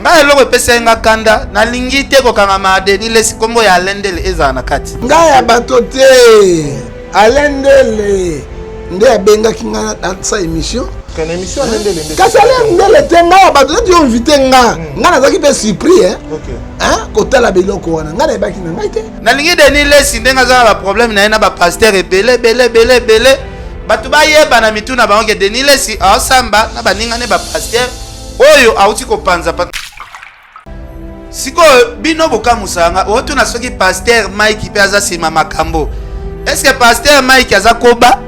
Ngai eloko epesaki nga kanda, nalingi te kokangama ya Denis Lessi, kombo ya Alain Ndele ezala na kati. Ngai ya bato te, Alain Ndele nde abengaki nga nasala émission. Kana émission Alain Ndele nde. Kasi Alain Ndele te, ngai ya bato neti yo invité nga. Ngai nazalaki mpe surpris hein. Hein, kotala biloko wana ngai nayebaki na ngai te. Nalingi Denis Lessi ndenge aza na ba problème na ye na ba pasteur ebele ebele ebele ebele, bato bayeba na mitu na bango ke Denis Lessi aosamba na baninga ne ba pasteur oyo awuti kopanza pa. Sikoyo bino bokamusaka nga, otuna soki pasteur Mike mpe aza nsima makambo. Est-ce que pasteur Mike aza koba?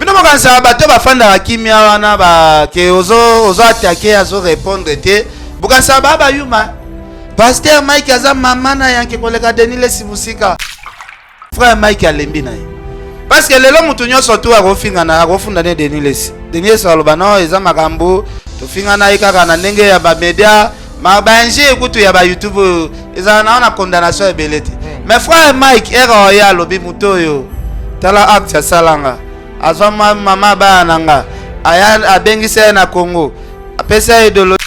Bino bokanisaka bato bafandaka kimia wana ba ke ozo attaquer, azo répondre te, bokanisaka ba bayuma. Pasteur Mike aza mama na yanke koleka Denis Lessi mosika. Frère Mike alembi na ye. Parce que lelo mutu nyonso tu akofinga na akofunda ne Denis Lessi. Denis Lessi aloba non, eza makambo tofinga na ye kaka na ndenge ya ba media, ma ba injure kutu ya ba YouTube ezala na na condamnation ebele te. Mais frère Mike era oya alobi mutu oyo tala acte asalanga. Azwa mama bana na nga. Aya abengisa ye na Congo. Apesa ye idéologie.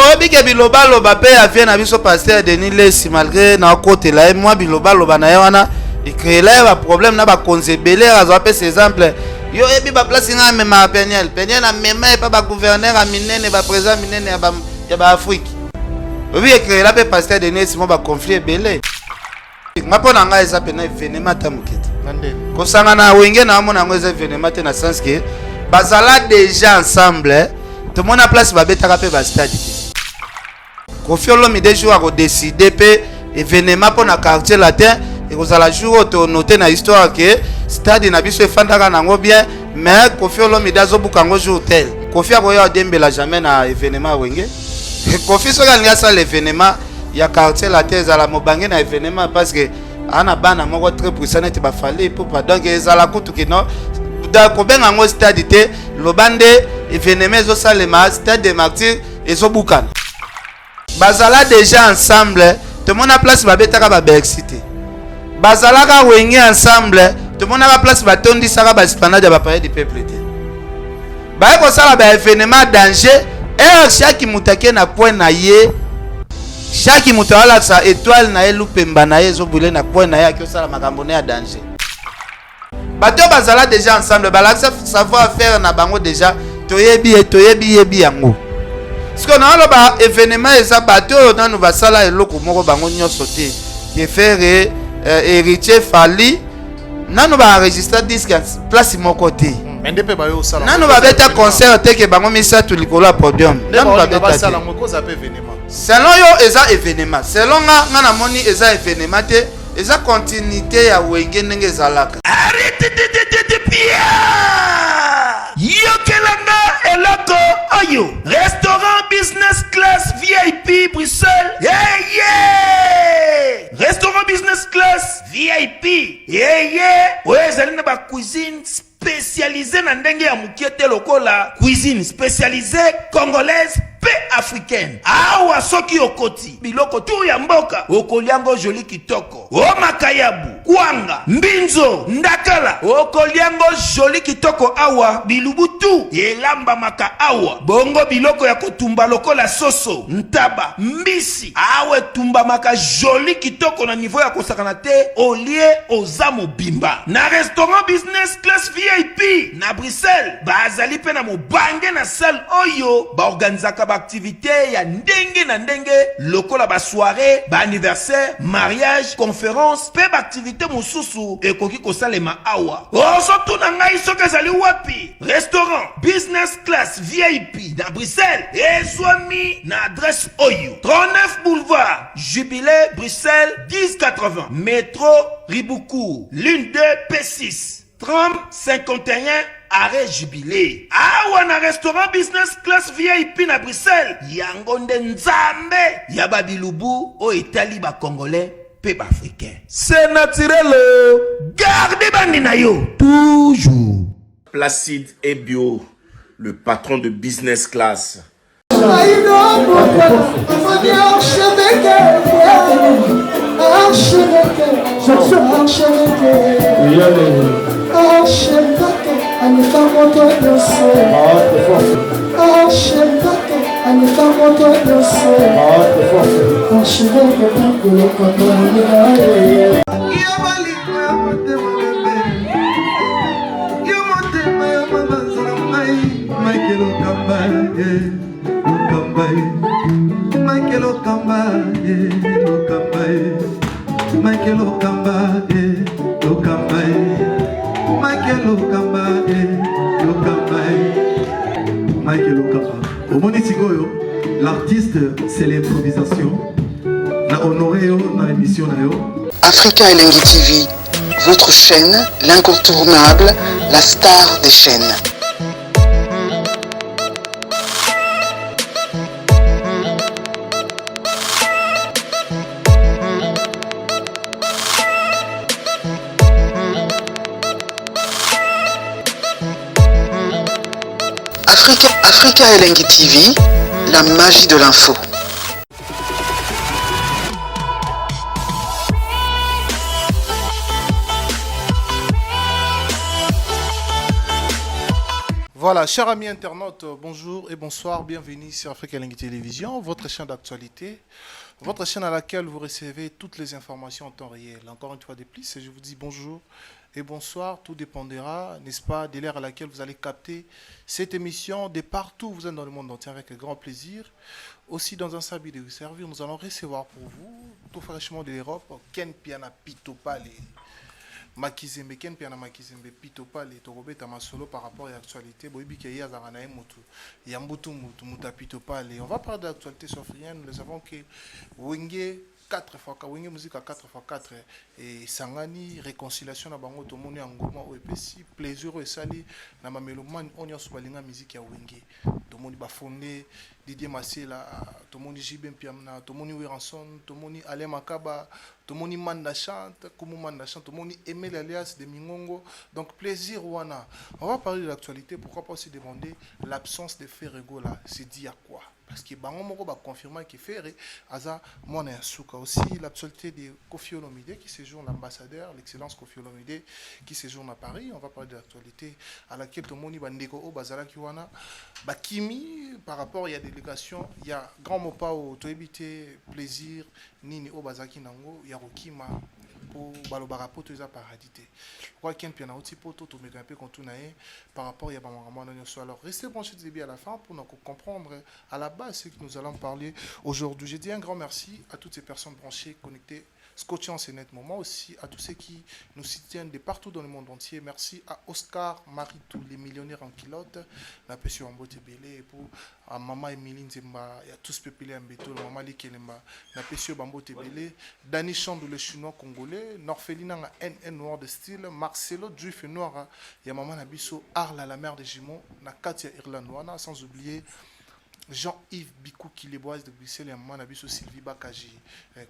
Oyebi ke bilobaloba mpe ya vie na biso pasteur Denis Lessi, malgré nakotela ye mwa bilobaloba na ye wana ecréela ye baproblème na bakonzi ebele. Azwa apesa exemple, yo oyebi baplace ngai amemaka Peniel, Peniel amema ye mpa bagouverneur ya minene, baprésident minene ya baafrike. Oyebi ecréela mpe pasteur Denis Lessi mwa baconflit ebele. Nga mpo na ngai eza pena événement ata moke te. Kosangana Wenge na amona yango eza événement te, na sens ke bazala déjà ensemble, tomona place babetaka mpe bastade te. Koffi Olomide jour akodécider mpe événement mpo na Quartier Latin, ekozala jour oyo tonote na histoire ke stade na biso efandaka nango bien, mais Koffi Olomide azobuka yango jour tel. Koffi akoya odembela jamais na événement ya Wenge. Koffi soki alingi asala événement ya Quartier Latin, ezala mobange na événement, parce que ana bana moko très puissant neti baFally Ipupa. Donc ezala kutu kino kobenga yango stade te, loba nde événement ezosalema stade de Martyr ezobukana. Bazala déjà ensemble, tomona place babetaka baBercy te. Bazalaka Wenge ensemble, tomonaka place batondisaka baesplanade ya bapalais du peuple te. Baye kosala baévénement danger ere, chaque moto ake na coin na ye, chaque moto alakisa étoile na ye, lupemba na ye ezobule na coin na ye, aki osala makambo ne ya danger. Bato oyo bazala déjà ensemble, balakisa savoir faire na bango déjà, toyebi ye, toyebi yebi yango. Sikoyo naoloba événement eza bato oyo nanu basala eloko moko bango nyonso te, ke Ferre, Héritier, Fally, nanu baenregistre disque place moko te. Mais nde mpe bayo osala. Nanu babeta concert te ke bango misato likolo ya podium, nanu babeta te. Basala yango ekoza mpe événement. Selon yo eza événement, selon nga namoni eza événement te, eza continuité ya Wenge ndenge ezalaka. Yokelanga eloko oyo, restaurant Business Class VIP Bruxelles yeye, restaurant Business Class VIP yeye oyo ezali na bacuisine spécialisé na ndenge ya mokie te, lokola cuisine spécialisée congolaise mpe africaine. Awa soki okoti, biloko tu ya mboka okoliango joli kitoko, o makayabu, kwanga, mbinzo, ndakala, okoliango joli kitoko. Awa bilubu tu elambamaka awa, bongo biloko ya kotumba lokola soso, ntaba, mbisi, awa etumbamaka joli kitoko na niveau ya kosakana te. Olie, oza mobimba. Na restaurant Business Class VIP na Bruxelles, bazali mpe na mobange na salle oyo baorganizaka baactivité ya ndenge na ndenge lokola basoirée, baanniversaire, mariage, conférence mpe baactivité mosusu ekoki kosalema awa. Ozotuna ngai soki ezali wapi? Restaurant Business Class VIP na Bruxelles ezwami na adresse oyo: 39 boulevard Jubilé, Bruxelles 1080, métro Ribaucourt, ligne 2 P6, tram 51, arrêt Jubilé. Awa na restaurant Business Class VIP na Bruxelles, yango nde nzambe ya babilubu oyo etali bacongolais mpe baafricain. C'est naturel, garde bandi na yo toujours. Placide Ebio, le patron de Business Class. Archevêque, archevêque, archevêque, archevêque, aleka moto nyonso, archevêque. Koleka moto nyonso Archevêque Kolokondo Yo bolingo ya motema bebe Yo motema ya mabanza na ngai Michael Okamba ye Okamba ye Michael Okamba ye Okamba ye Michael Okamba ye Okamba ye Michael Okamba ye Okamba ye Michael Okamba omoni sikoyo l'artiste c'est l'improvisation na honoré yo na émission na yo. Africa Elengi TV, votre chaîne, l'incontournable, la star des chaînes. Africa, Africa Elengi TV, la magie de l'info. Voilà, chers amis internautes, bonjour et bonsoir, bienvenue sur Africa Elengi Télévision, votre chaîne d'actualité, votre chaîne à laquelle vous recevez toutes les informations en temps réel. Encore une fois de plus, je vous dis bonjour et bonsoir, tout dépendra, n'est-ce pas, de l'heure à laquelle vous allez capter cette émission de partout où vous êtes dans le monde entier avec grand plaisir. Aussi dans un sabi de vous servir, nous allons recevoir pour vous, tout fraîchement de l'Europe, Ken Piana Pitopale. Makizembe, Ken Piana Makizembe, Pitopale, tokobeta masolo par rapport à l'actualité. Boyebi ke ye azalaka na ye mutu ya mbutu mutu, mutu ya Pitopale. On va parler de l'actualité sauf rien, nous le savons que Wenge 4 fois Wenge Musica 4 fois 4 esangani réconciliation na bango tomoni ya ngoma oyo epesi plaisir oyo esali na bamelomane oyo nyonso balinga musique ya Wenge. Tomoni bafonde Didier Masela, tomoni JB Mpiana, tomoni Werrason, tomoni Alain Makaba, tomoni Manda Chante, Kumu Manda Chante, tomoni Emile alias de Mingongo. Donc plaisir wana. On va parler de l'actualité, pourquoi pas aussi demander l'absence de Ferre Gola, c'est dit à quoi? Parce que bango moko ba confirmer que Ferre aza mwana ya suka. Aussi l'actualité de Koffi Olomide qui séjourne, l'ambassadeur, l'excellence Koffi Olomide qui séjourne à Paris. On va parler de l'actualité à laquelle tomoni bandeko o bazalaki wana bakimi par rapport ya délégation ya Grand Mopao toyebi te plaisir nini oyo bazalaki nango ya kokima po balobaka poto eza paradis te. Roi Ken Mpiana auti poto, tomeka mpe kontuna ye par rapport ya bamakambo wana nyonso. Alors restez branchés du début à la fin pour nous comprendre à la base ce que nous allons parler aujourd'hui. Je dis un grand merci à toutes ces personnes branchées, connectées, scotchées en ces net moments, aussi à tous ceux qui nous soutiennent de partout dans le monde entier. Merci à Oscar Maritou, les millionnaires en culotte, la pesio Mbote Belé, et pour à Maman Emilie Nzemba, et à tous Pépélé Mbeto, Maman Likelemba, la pesio Bambote Belé, Dani Chandou, le chinois congolais, Norfelina NN Noir de style, Marcelo Juif Noir, et à Maman Nabiso, Arla, la mère des jumeaux, na Katia Irlande, sans oublier Jean-Yves Bikou Kileboise de Bruxelles, et Maman Nabiso Sylvie Bakaji,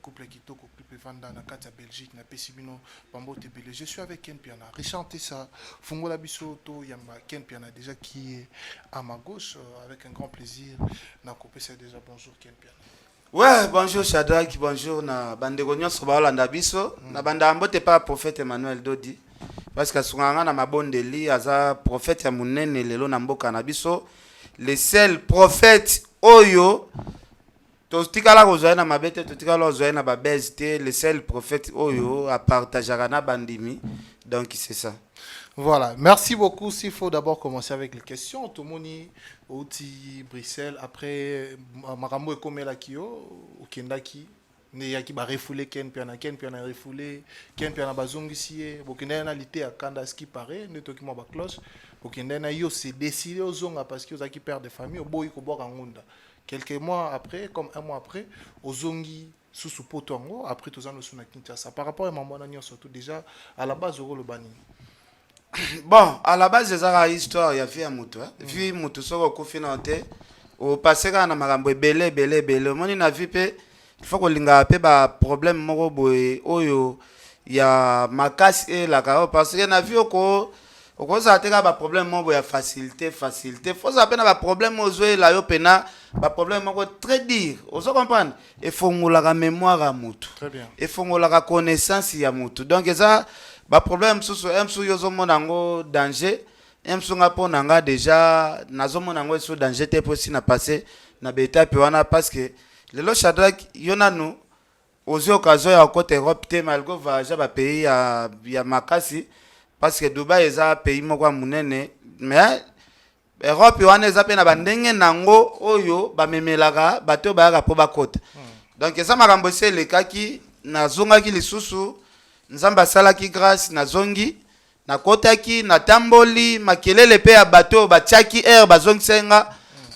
couple Kitoko, couple Vanda, na Katia Belgique, na Pessimino, Bambote Belé. Je suis avec Ken Piana. Richard Tessa, Fungola Biso, To Yamba, Ken Piana, déjà qui est à ma gauche, avec un grand plaisir. Na kopé, c'est déjà bonjour Ken Piana. Ouais, bonjour Shadrach, bonjour na bandeko nyonso baolanda biso. Na banda mbote pa prophète Emmanuel Dodi. Parce que asunganga na mabondeli aza prophète ya munene lelo na mboka na biso. Le seul prophète oyo totikala kozwa na mabete, totikala kozwa na babese te, le seul prophète oyo apartageaka na bandimi. Donc c'est ça. Voilà, merci beaucoup. S'il faut d'abord commencer avec les questions, tomoni outi Bruxelles, après makambo ekomelaki yo, okendaki nde yaki ba refoulé Ken Piana, Ken Piana refoulé, Ken Piana bazongisi ye, bokendaki na lité ya kanda, ce qui paraît, nde toki mwa ba cloche, bokendaki na yo se décider ozonga parce que ozalaki père de famille, oboyi kobwaka ngunda. Quelques mois après, comme un mois après, ozongi sous poto yango, après toza noso na Kinshasa. Par rapport à mambo wana nyonso, tout déjà à la base okoloba nini? Bon, à la base ezaka histoire ya vie ya moto, hein. Vie moto soki okufi na te, opasse kaka na makambo ebele ebele ebele. Omoni na vie mpe il faut kolingaka mpe ba problème moko boye oyo ya makasi eyelaka oyo, parce que na vie oko okozala te kaka ba problème moko boye ya facilité facilité, faut ozala mpe na ba problème oyo ozoyela yo mpena ba problème moko très dur, ozo comprendre, efongolaka mémoire ya motu, Très bien. efongolaka connaissance ya motu. Donc eza ba problème mosusu mosusu yo ozomona yango danger. Ye mosusu nga mpo na nga deja nazomona yango esu danger te mpo esi na passe na baetape wana, parce que lelo Shadrack, yo nanu ozwi occasion ya kokota Europe te, malgré voyage ba pays ya makasi, parce que Dubai eza pays moko ya monene, mais Europe wana eza mpe na bandenge nango oyo bamemelaka bato oyo bayaka mpo bakota. Donc eza makambo esi elekaki. Nazongaki lisusu, Nzambe asalaki grâce, nazongi, nakotaki, natamboli makelele mpe ya bato oyo batiaki aire bazongisaki nga,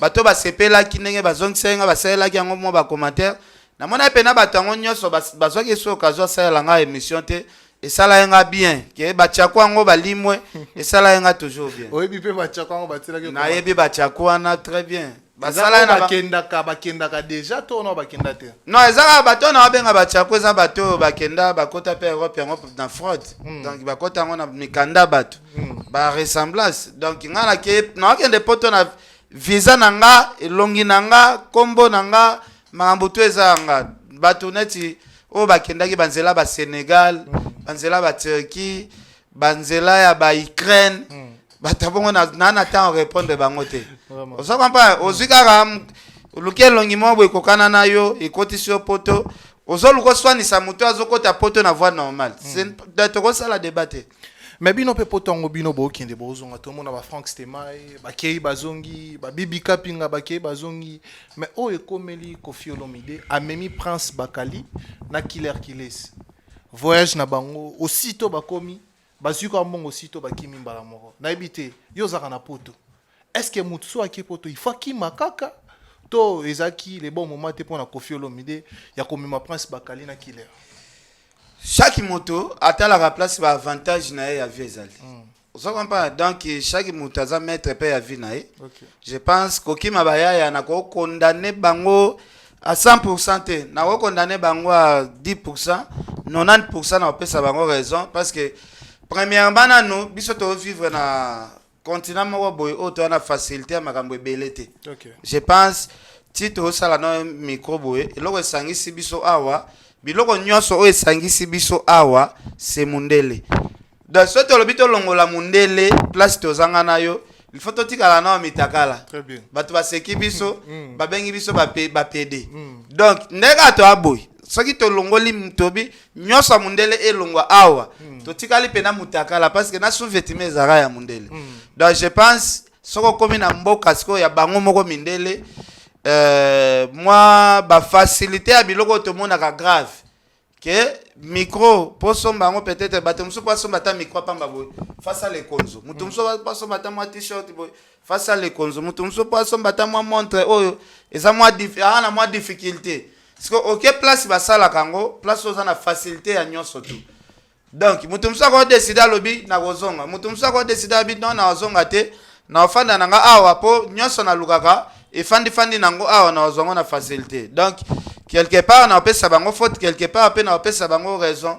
bato oyo basepelaki ndenge bazongisaki nga, basalelaki yango mwa bacommentaire. Namonaki mpe na bato yango nyonso bazwaki esi occasion asalela nga émission te. Esalaki nga bien ke batiako yango balimwe, esalaki nga toujours bien. Oyebi mpe batiako yango batielaki? Nayebi batiako wana très bien. Basala na bakendaka déjà to na bakenda te? Non, eza kaka bato oyo na babenga batiako, eza bato oyo bakenda, bakota mpe Europe yango na fraude. Donc bakota yango na mikanda, bato baressemblance. Donc nga nake, nakokende poto na visa na nga, elongi na nga, nkombo na nga, makambo to eza ya nga. Bato neti oyo bakendaki banzela basénégal, banzela baturquie, banzela ya baukraine, bato bongo na ntango répondre bango te. Oza comprendre? Ozwi kaka oluki elongi moko boye ekokana na yo, ekotisi yo poto, ozoluka oswanisa moto azokota poto na voie normale. Tokosala débat te. Mais bino mpe poto yango, bino bookende bozonga, tomona bafrank Stemai bakei bazongi, babibika pinga bakei bazongi, mais oyo ekomeli Kofi Olomide, amemi Prince Bakali na Killer Kiles, voyage na bango, aussitôt bakomi, bazwi kaka mbongo, aussitôt bakimi mbala moko. Nayebi te, yo ozalaka na poto, est ce que motu so ake poto, il faut akima kaka to ezalaki le bon moment te mpona Kofi Olomide ya komema Prince Bakali na Killer? Chaque moto atalaka place baavantage na ye ya vie ezali. Oza comprendre? Donc chaque moto aza maître mpe ya vie na ye. Je pense kokima bayaya, nakokondane bango à 100% te, nakokondane bango à 10%, 90% na kopesa bango raison, parce que premièrement nanu biso tovivre na continent moko boye oyo toza na facilité ya makambo ebele te. Je pense ti tozosala na micro boye, eloko esangisi biso awa, biloko nyonso oyo esangisi biso awa, se mundele. Donc soki tolobi tolongola mundele, place tozanga na yo, il faut totikala nao mitakala. Très bien. Bato baseki biso, babengi biso bapd. Donc ndenge kaka toya boye, soki tolongoli, tobi nyonso ya mundele elongwa awa, totikali mpena mutakala, parce que na sous-vêtement ezalaka ya mundele. Donc je pense soki okomi na mboka sikoyo ya bango moko mindele, mwa bafacilité ya biloko oyo tomonaka grave ke micro mpo somba yango, peut-être bato mosusu mpo asomba ata micro pamba boye, face lekonzo. Moto mosusu mpo asomba ata mwa t-shirt boye, face lekonzo. Moto mosusu mpo asomba ata mwa montre oyo eza mwa aa na mwa difficulté. Siko oke place basalaka yango, place oyo oza na facilité ya nyonso tu. Donc moto mosusu akodécider, alobi nakozonga. Moto mosusu akodécider, alobi non, nakozonga te, naofanda na nga awa mpo nyonso nalukaka efandifandi nango awa, nakozwa yango na facilité. Donc quelque part naopesa bango faute, quelque part mpe naopesa bango raison.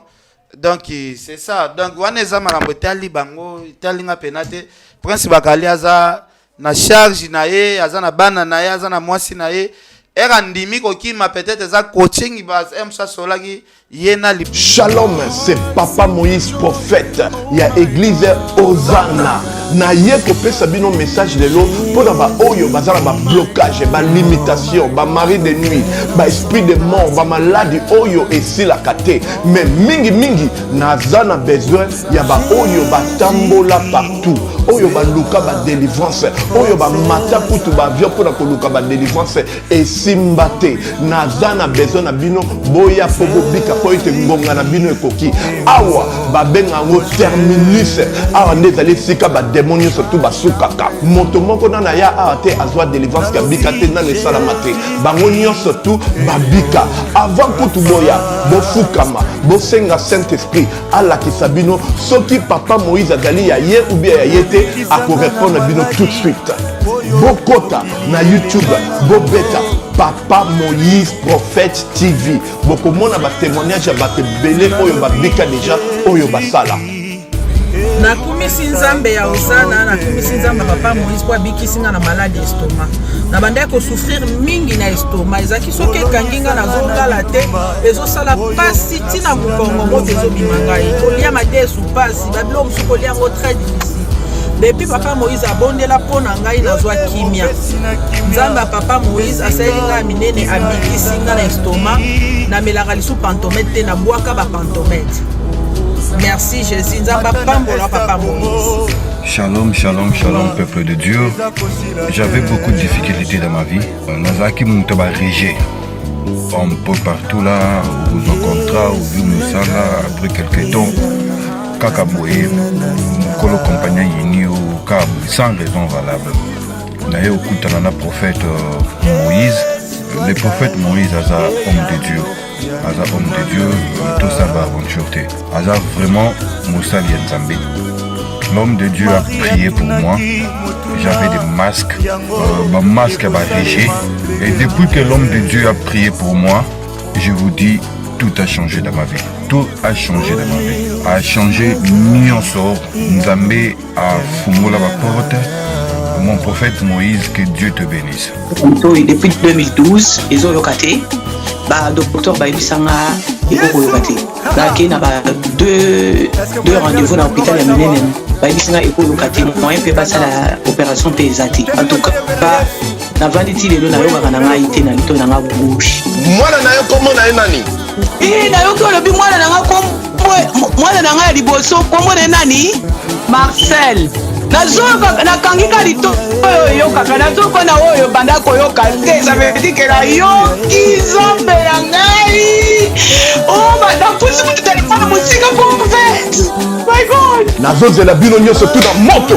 Donc c'est ça. Donc wana eza makambo etali bango, etali nga pena te. Prince Bakali aza na charge na ye, aza na bana na ye, aza na mwasi na ye. Ere andimi kokima, peut-être eza coaching mosu asolaki ye na Shalom, c'est Papa Moïse prophète ya église Hosanna. Na ye kopesa bino message lelo mpona baoyo baza na bablocage, balimitation, bamari de nuit, baesprit de mort, bamaladi oyo esilaka te. Mais mingimingi naza na besoin ya baoyo batambola partout, oyo baluka badélivrance, oyo bamata kutu baavion mpona koluka badélivrance, esimba te. Naza na besoin na bino, boya mpo bobika, mpo ete ngonga na bino ekoki. Awa babenga yango terminus. Awa nde ezali esika bademo nyonso tu basukaka. Moto moko nano aya awa te azwa délivrance kabika te, nano esalama te. Bango nyonso tu babika. Avant kutu boya, bofukama, bosenga Saint Esprit alakisa bino soki Papa Moïse azali ya ye ou bien ya ye te. Akorépondre bino tout de suite. Bokota na YouTube, bobeta Papa Moïse Prophète TV, bokomona batémoignage ya bato ebele oyo babika deja, oyo basala. Nakumisi Nzambe ya Ozana, nakumisi Nzambe ya Papa Moïse mpo abikisi nga na maladi estomac. Nabandaki kosouffrir mingi na estomac, ezalaki soki ekangi nga nazolala te, ezosala pasi ntina mokongo, moto ezobima ngai, kolia madesu pasi, babilo mosusu kolia yango très difficile. Depuis papa Moïse abondela mpo na ngai, nazwa kimia. Nzambe ya papa Moïse asaleli ngai ya minene, abikisi ngai na estomac. Namelaka lisu pantomètre te, nabwaka bapantomètre. Merci Jésus, Nzambe apambola papa Moïse. Shalom, shalom, shalom, peuple de Dieu. J'avais beaucoup de difficultés dans ma vie. Nazalaki moto ba rejet. Un peu partout là, aux contrat, au mosala, après quelques temps, kaka boye, mokolo compagnie ayini yo kaka boye, sans raison valable. Naye okutana na prophète Moïse. Le prophète Moïse aza homme de Dieu. Aza homme de Dieu, tosala ba aventure te. Aza vraiment mosali ya Nzambe. L'homme de Dieu a prié pour moi. J'avais des masques, ba masque ya ba rejet. Et depuis que l'homme de Dieu a prié pour moi, je vous dis, tout a changé dans ma vie. Tout a changé dans ma vie. A changé nyonso. Nzambe afungola ba porte. Mon prophète Moïse, que Dieu te bénisse. Oyo depuis 2012 ezoyoka te, ba docteur bayebisanga ekokoyoka te. Nakei na ba deux rendez-vous na hôpital ya minene, bayebisinga ekoyoka te, moyen mpe basala opération mpe eza te. En tout cas navandi ti lelo, nayokaka na ngai te na lito na nga gauche. Mwana na yo, kombo na ye nani? Ii, nayoki olobi mwana na nga kombo, mwana na ngai ya liboso kombo na ye nani? Marcel. Nazoyoka, nakangi ka lito oyo eyokaka, nazoyoka na oyo banda koyoka te. Ça veut dire que nayoki Nzambe na ngai. Oh, napusi kutu telefone mosika, prophète, my God. Nazozela bino nyonso tu na moto.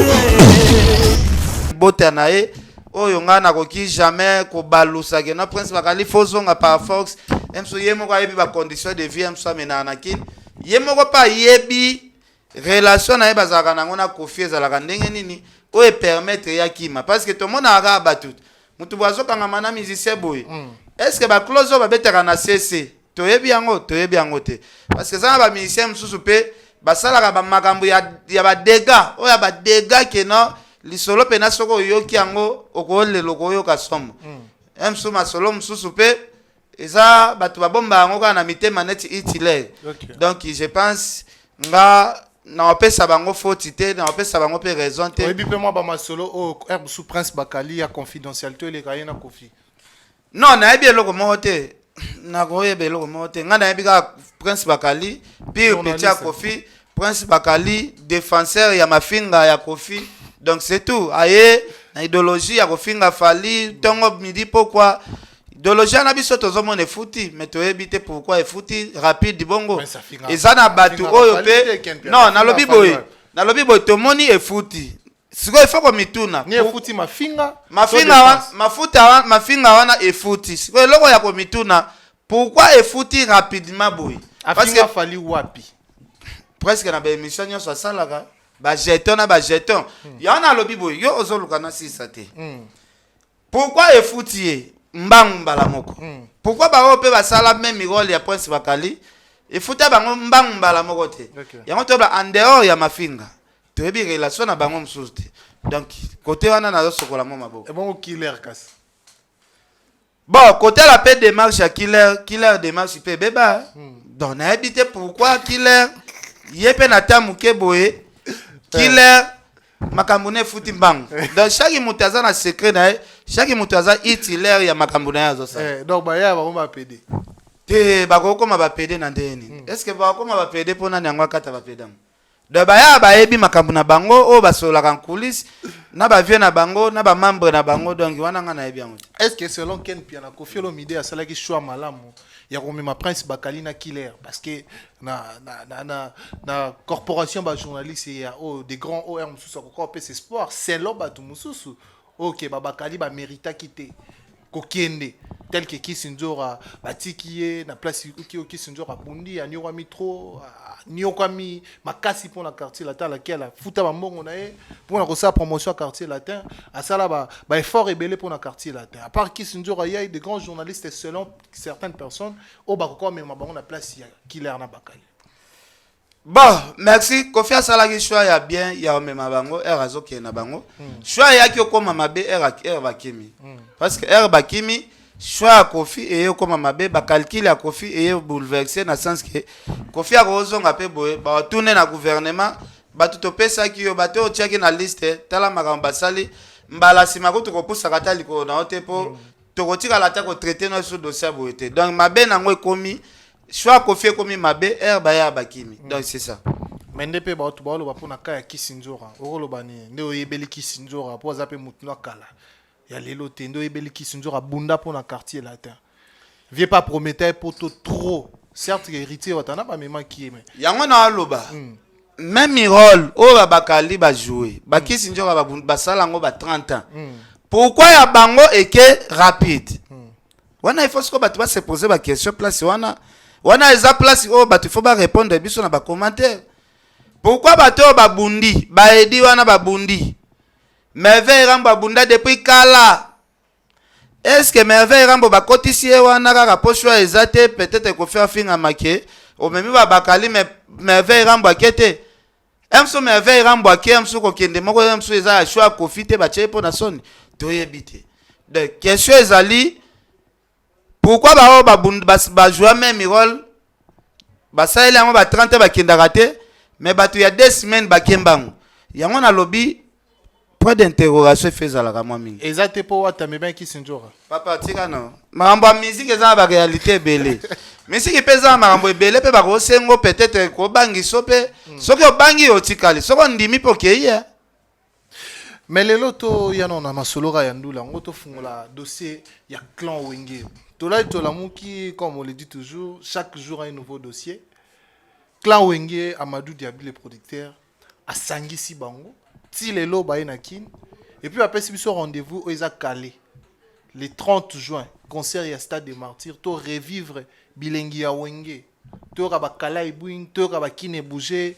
Bota na ye oyo ngai nakoki jamais kobalusa ke na Prince Bakali fozonga par force. Mso ye moko ayebi bacondition de vie, mso amenaka na Kini, ye moko mpe ayebi relation na ye bazalaka nango na Kofi ezalaka ndenge nini oyo epermettre ye akima, parce que tomonaka kaka bato, motu boye azokangama na musicien boye. Est ce que baclause oyo babetaka na cc, toyebi yango? Toyebi yango te, parce que eza na bamusicien mosusu mpe basalaka bamakambo ya badégâts oyo ya badégâts ke no lisolo mpena soki oyoki yango okolela, okoyoka somo. Mosusu masolo mosusu mpe eza bato babomba yango kaka na mitema neti Hitler. Donc je pense nga naopesa bango faute te, naopesa bango mpe raison te. Oyebi mpe mwa bamasolo oyo heure mosusu Prince Bakali ya confidentialité eleka ye na Kofi? Non, nayebi eloko moko te, nakoyeba eloko moko te. Ngai nayebi kaka Prince Bakali pire petit ya Kofi, Prince Bakali défenseur ya mafinga ya Kofi. Donc c'est tout. Aye na idéologie ya kofinga Fally ntongo, midi, pokwa. Idéologie wana biso tozomona efuti, mais toyebi te pourquoi efuti rapide bongo. Eza na bato oyo mpe non, nalobi boye, nalobi boye, tomoni efuti sikoyo, ifo komituna. Ni efuti mafinga. Mafinga wana, mafuta wana, mafinga wana efuti sikoyo, eloko ya komituna, pourquoi efuti rapidement boye? Afinga Fally wapi? Presque na baémission nyonso asalaka, bajeton na bajeton yango. Nalobi boye, yo ozoluka na sisa te. Pourquoi efuti ye mbangu mbala moko? Pourquoi bango mpe basala même rôle ya Prince Bakali, efuta bango mbangu mbala moko te? Yango toyeba, en dehors ya mafinga, toyebi relation na bango mosusu te. Donc côté wana nazosokola mwa maboko. Ebongo Killer kasi? Bon, kotala mpe démarche ya Killer, Killer démarche mpe ebeba. Donc nayebi te pourquoi Killer ye mpe na ta moke boye. Killer makambo na efuti mbangu. Donc chaque moto aza na secret na ye, chaque moto aza utilaire ya makambo na ye azosala. Donc baya bango bapede? Te, bakokoma bapede na ndenge nini? Est ce que bakokoma bapede mpo nani yango akata bapede yango? Donc baya bayebi makambo na bango oyo basololaka en coulisse na bavieux na bango na bamembre na bango. Donc wana nga nayebi yango te. Est ce que selon Ken Piana, Kofi Olomide asalaki choix malamu ya komema Prince Bakali na Killer? Parce que na corporation bajournaliste ya oyo des grands or mosusu akoka kopesa espoir selon bato mosusu oyo ke babakali baméritaki te kokende, tel que Kisi Nzora batiki ye na place oki oyo Kisi Nzora abundi, aniokwami trop, aniokwami makasi mpona Quartier Latin laquelle afuta bambongo na ye mpona kosala promotion ya Quartier Latin, asala baeffort ebele mpona Quartier Latin. À part Kisi Nzora, ya de grands journalistes selon certaines personnes oyo bakoka komema bango na place ya Killer na Bakali. Bon, merci. Kofi asalaki choix ya bien ya komema bango. Heure azokende na bango, choix eyaki okóma mabe heure bakimi, parce que heure bakimi, choix ya Kofi eye okóma mabe, bacalcul ya Kofi eye bouleverse, na sens ke Kofi akozonga mpe boye, batune na gouvernement. Bato topesaki yo, bato oyo otiaki na liste, tala makambo basali. Mbala nsima kutu kopusaka ata likolo na yo te mpo mm. tokotikala ata kotraite na biso dossier ya boye te. Donc mabe nango ekomi choix Koffi ekomi mabe, heure baya bakimi. Mm. Donc c'est ça. Mais nde mpe bato baoloba mpo na ka ya Kissindjora, okoloba nini? Nde oyebeli Kissindjora mpo aza mpe motu na kala ya lelo te, nde oyebeli Kissindjora abunda mpo na quartier latin. Vieux pas promettait poto trop. Certes héritier watana ba memaki ye mais. Yango na aloba. Mm. Même rôle oyo ba bakali ba jouer. Ba mm. kisi njoka ba basala yango ba 30 ans. Mm. Pourquoi ya bango eke rapide? Mm. Wana il faut siko bato ba se poser ba question place wana. Wana eza place oyo bato il faut ba répondre biso na ba commentaire. Pourquoi bato oyo babundi, ba edi wana babundi? Merveille Rambo abunda depuis kala. Est ce que Merveille Rambo bakotisi ye wana kaka po choix eza te, peut-être Koffi afingama ke omemi ba bakali mais Merveille Rambo ake te. Mso Merveille Rambo ake mso kokende moko mso eza ya choix Koffi te batie ye po na soni toyebi te. Donc question ezali pourquoi ba oyo ba ba joua même rôle basaleli yango ba 30 bakendaka te mais bato ya deux semaines bake mbangu. Yango nalobi point d'interrogation efe ezalaka mwa mingi. Eza te po wata amemaki Kissindjora. Papa tika no. Makambo ya musique eza na ba réalité ebele. Musique mpe eza na makambo ebele mpe bakosengo peut-être kobangiso mpe soki obangi otikali soki ondimi mpe okei eh. Mais lelo to ya na masolo ka ya ndula yango tofungola dossier ya clan Wenge. Tolai tolamuki comme on le dit toujours, chaque jour un nouveau dossier. Clan Wenge, Amadou Diaby le producteur asangisi bango ti lelo baye na Kin et puis apesi biso rendez-vous oyo eza calé le 30 juin concert ya stade des martyrs to revivre bilengi ya Wenge toyoka ba Kalai Bwing toyoka ba Kin ebouger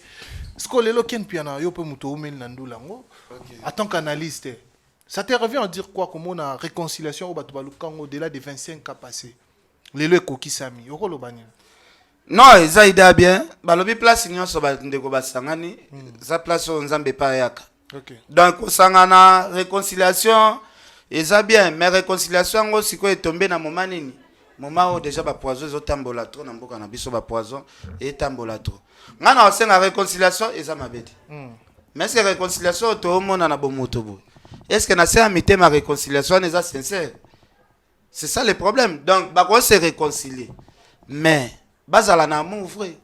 siko lelo Ken Mpiana yo pe moto oumeli na ndula yango en tant qu'analyste ça te revient à dire quoi komona réconciliation oyo bato baluka yango au-delà de 25 ans passé lelo ekokisami okoloba nini? Non, eza idée ya bien. Balobi place nyonso bandeko basangani, eza place oyo Nzambe epai ayaka. Okay. Donc kosangana réconciliation eza bien, mais réconciliation yango sikoyo etombe na moment nini? Moment oyo déjà ba poison ezotambola trop na mboka na biso, ba poison etambola trop. Nga na osenga réconciliation eza mabe te. Mais est-ce que réconciliation oyo toomona na bomoto boye? Est-ce que na se ya mitema réconciliation wana eza sincère? C'est ça le problème. Donc, bako se réconcilier. Mais, bazala na amour vrai.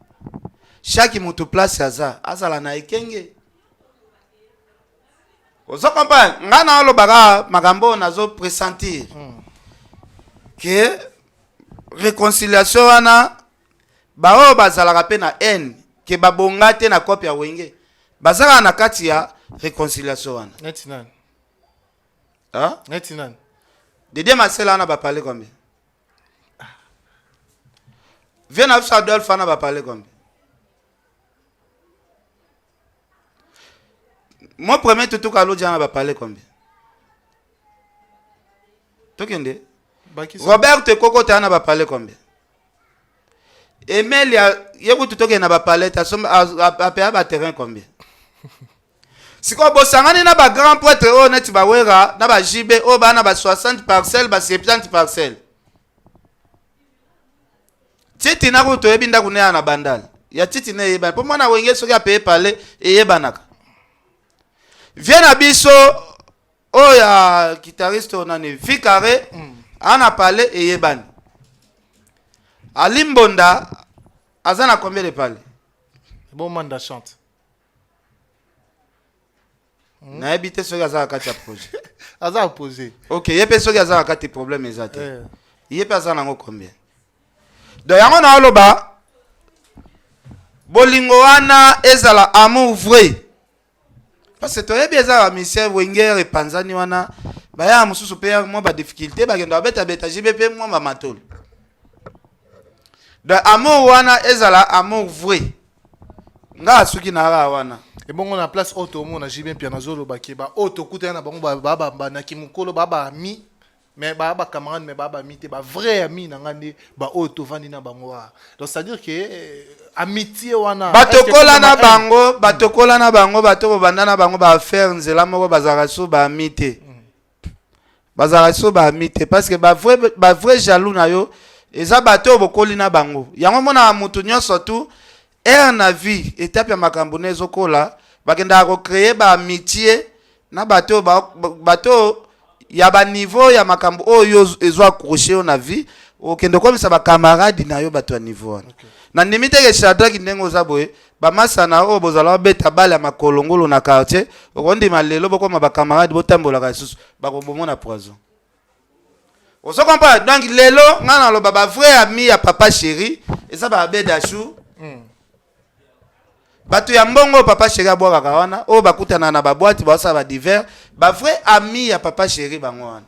Chaque moto place aza, azala na ekenge. Ozo comprendre? Nga na olobaka makambo nazo pressentir. Que réconciliation wana ba oyo bazalaka pe na haine que babonga te na cope ya Wenge. Bazalaka na kati ya réconciliation wana. Neti nani? Hein? Neti nani? Didier Masela wana ba parler combien? Viens na biso Adolphe wana ba parler combien? Mon premier tutu Kaludji wana ba parler combien? Tokende. Robert Kokota wana ba parler combien? Emelia ye kutu tokende na ba palette asomba apeya ba terrain combien? Sikoyo bosangani na ba grand prêtre oyo neti ba Wera na ba JB oyo baa na ba 60 parcelles ba 70 parcelles. Titi na kutu toyebi ndako ne ya na Bandal. Ya Titi ne eyebani. Po mwana Wenge soki apeye palais eyebanaka. Vie na biso oyo ya guitariste oyo nani Vicare ana palais eyebani. Ali Mbonda aza na combien de palais? Bon manda chante. Nayebi te soki aza na kati ya projet. Aza opposé. Ok, ye pe soki aza na kati problème eza te. Ye pe aza nango combien? Donc yango na oloba bolingo wana ezala amour vrai. Parce que toyebi eza ba musicien Wenger epanzani wana baya mosusu pe mwa ba difficulté bakenda babeta beta JB pe mwa ba matolo. Donc amour wana ezala amour vrai. Nga asuki na ra wana. Ebongo na place oyo tomona JB Mpiana azoloba ke ba oyo tokutana na bango ba ba ba na kimokolo ba ba ami mais ba ba camarade mais ba ba ami te ba vrai ami na nga nde ba oyo tovandi na bango wa. Donc c'est à dire que amitié wana bato kola na bango, bato kola na bango, bato bobanda na bango ba affaire nzela moko bazalaka so ba ami te. Bazalaka so ba ami te parce que ba vrai, ba vrai jaloux na yo eza bato oyo bokoli na bango. Yango monaka mutu nyonso tu air na vie étape ya makambo ne ezokola. Bakendaka ko créer ba amitié na bato oyo ba, bato oyo ya ba niveau ya makambo oyo yo ezo accrocher yo na vie, okende okomisa ba camarade na yo bato ya niveau wana. Nandimi te ke Shadrack ndenge oza boye, ba masana oyo bozala obeta balle ya makolo ngulu na quartier, okondima lelo bokoma ba camarade botambolaka lisusu, bakobomona poison. Ozo comprendre? Donc lelo nga naloba ba vrai ami ya papa chéri eza ba Abed Achou. Bato ya mbongo oyo papa chéri abwakaka wana, oyo bakutana na ba boîte basala ba divers, ba vrai ami ya papa chéri bango wana.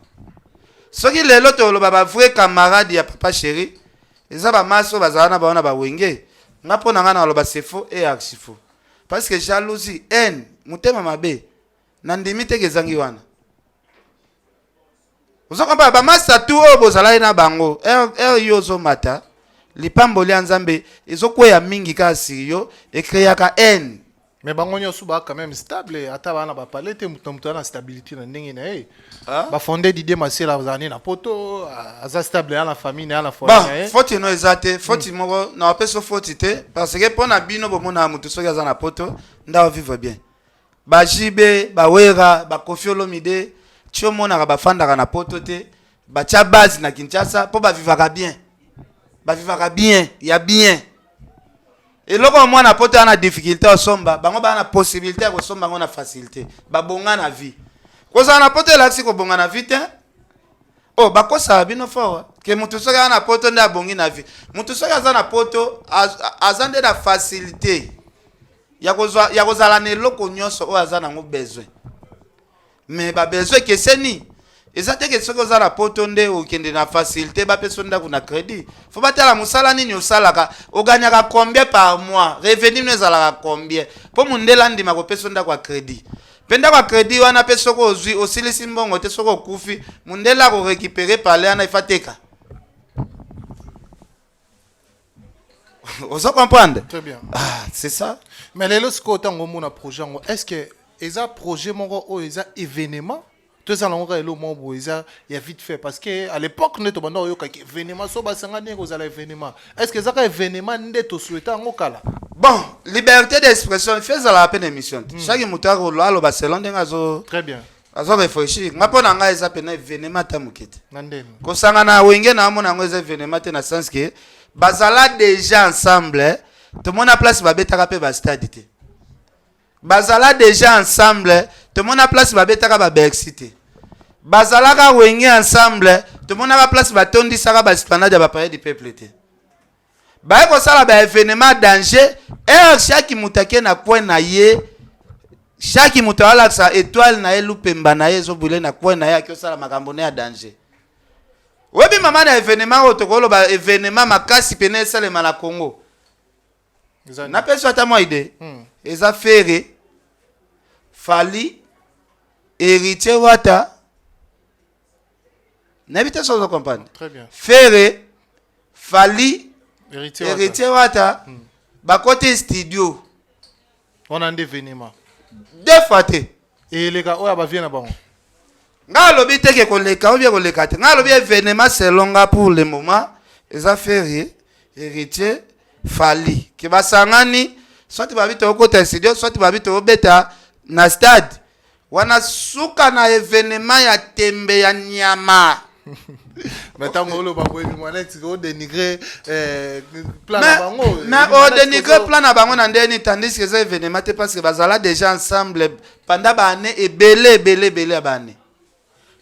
Soki lelo toloba ba vrai camarade ya papa chéri eza ba maso bazala na bango na ba wenge, nga mpo na nga naloba c'est faux et archi faux. Parce que jalousie, haine, motema mabe, nandimi te ke ezangi wana. Ozo comprendre ba masta tout oyo bozalaki na bango heure yo ozomata lipamboli ya Nzambe ezokweya mingi kaka sur yo ecreaka haine. Mais bango nyonso ba quand même stable ata bana ba palais te moto na moto na stabilité na ndenge na ye. Ba fondé Didier Masela azala ne na poto aza stable ya na famille na ya na foyer na ye. Bon, faute no eza te, faute moko na bapesa faute te parce que pona bino bomona moto soki aza na poto nda vivre bien. Ba JB, ba Werra, ba Koffi Olomide, ti omonaka bafandaka na poto te, batia base na Kinshasa po ba vivaka bien. Ba vivaka bien, ya bien. Eloko ya mwana poto ana difficulté osomba, bango bana na possibilité ya kosomba yango na facilité. Babonga na vie. Kozala na poto elakisi kobonga na vie te. Oh, bakosaka bino fort ke mutu soki aza na poto nde abongi na vie. Mutu soki aza na poto aza nde na facilité ya kozwa ya kozala na eloko nyonso oyo aza nango besoin. Mais ba besoin ekeseni. Eza te ke soki oza na poto nde okende na facilité bapesa yo ndako na crédit. Faut batala mosala nini osalaka, ogagnaka combien par mois, revenu no ezalaka combien po mundele andima kopesa yo ndako ya crédit. Pe ndako ya crédit wana pe soki ozwi osilisi mbongo te, soki okufi mundele ako récupérer palais wana ifa teka. Ozo comprendre? Très bien. Ah, c'est ça. Mais lelo sikoyo ntango omona projet yango, est-ce que eza projet moko oyo eza événement to eza nango kaka eloko moko boye eza ya vite fait? Parce que à l'époque nde tobanda koyokaki événement so basanga ndenge kozala événement, est-ce que eza kaka événement nde tosouhaita yango kala? Bon, liberté d'expression fait ezalaka mpe na émission te. Chaque moto aloba selon ndenge azo Très bien. azo réfléchir. Nga mpo na ngai eza pena événement ata moke te. Na ndeni kosangana wenge na amona yango eza événement te na sens que bazala déjà ensemble, tomona place babetaka mpe ba stade te. Bazala déjà ensemble, tomona place babetaka ba Bercy te. Bazalaka wenge ensemble, tomonaka place batondisaka ba esplanade ya ba palais du peuple te. Baye kosala ba événement danger, heure chaque moto ake na coin na ye, chaque moto alakisa étoile na ye, lupemba na ye ezobule na coin na ye, ake osala makambo na ya danger. Oyebi mama na événement oyo tokoloba événement makasi pene esalema na Congo. Napesi ata mwa idée. Eza Ferre, Fally, Héritier Wata. Nayebi te soki ozo comprendre. Très bien. Ferre, Fally, Héritier Wata. Héritier Wata bakoti studio wana nde événement deux fois te. Eleka oyo bavie na bango. Nga alobi te ke koleka ou bien koleka te. Nga alobi événement selon nga pour le moment eza Ferre, Héritier, Fally ke basangani, soit babi tokota studio, soit babi tobeta na stade wana, suka na événement ya tembe ya nyama. Mais ntango oloba boye mwana tika odénigre plan na bango. Mais odénigre plan na bango na ndeni, tandis que eza événement te parce que bazala déjà ensemble pendant baannée ebele ebele ebele ya baannée.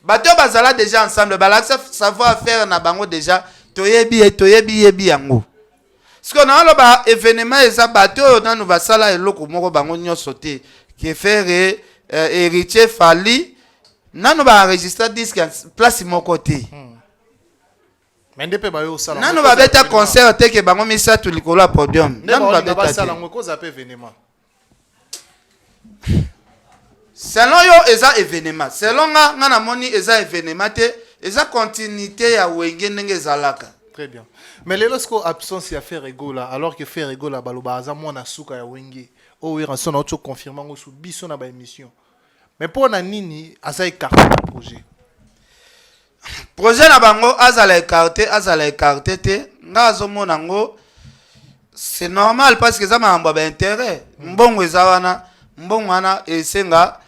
Bato oyo bazala déjà ensemble balakisa savoir faire na bango déjà, toyebi ye, toyebi yebi yango. Sikoyo naoloba événement eza bato oyo nanu basala eloko moko bango nyonso te, ke Ferre, Héritier, Fally nanu baenregistre disque ya place moko te. Mais nde mpe bayo osala nanu babeta concert te ke bango misato likolo ya podium. Nde nanu baolinga babeta te. Basala yango ekozala mpe événement. Selon yo eza événement, selon nga, nga namoni eza événement te, eza continuité ya wenge ndenge ezalaka. Très bien. Mais lelo sikoyo absence ya Ferre Gola, alors que Ferre Gola baloba aza mwana suka ya wenge oyo Werrason auti oconfirme yango su biso na baémission, mais mpo na nini aza écarté na projet? Projet na bango, azala écarté, azala écarté te, nga azomona yango c'est normal parce que eza makambo ya baintérêt. Mbongo eza wana. Mbongo wana esenga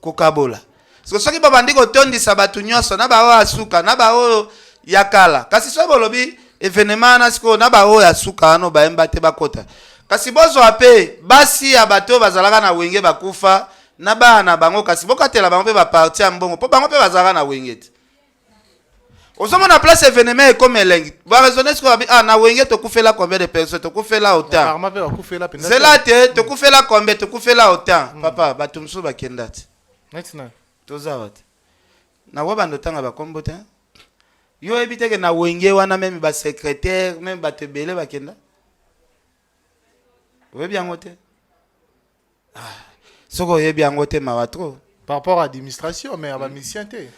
kokabola. Siko soki babandi kotondisa bato nyonso na baoyo ya suka na baoyo ya kala, kasi soki bolobi evenema wana sikoyo na baoyo ya suka wana bayemba te bakota, kasi bozwa mpe basi ya bato oyo bazalaka na wenge bakufa na bana na bango, kasi bokatela bango mpe baparti ya mbongo mpo bango mpe bazalaka na wenge te. Ozomona place evenema ekoma elengi, baraisonne sikoyo babi ah, na wenge tokufela combien de personnes, tokufela autant, Apparemment mpe bakufela mpenza zela te, tokufela combien, tokufela autant. Papa, bato mosusu bakenda te. Neti na Toza awa te, nakoki banda otanga bakombo te. Yo oyebi te ke na wenge wana meme basecrétaire, meme bato ebele bakenda, oyebi yango te? Ah, soki oyebi yango te, mawa trop. Par rapport à administration, mais ya bamusicien te.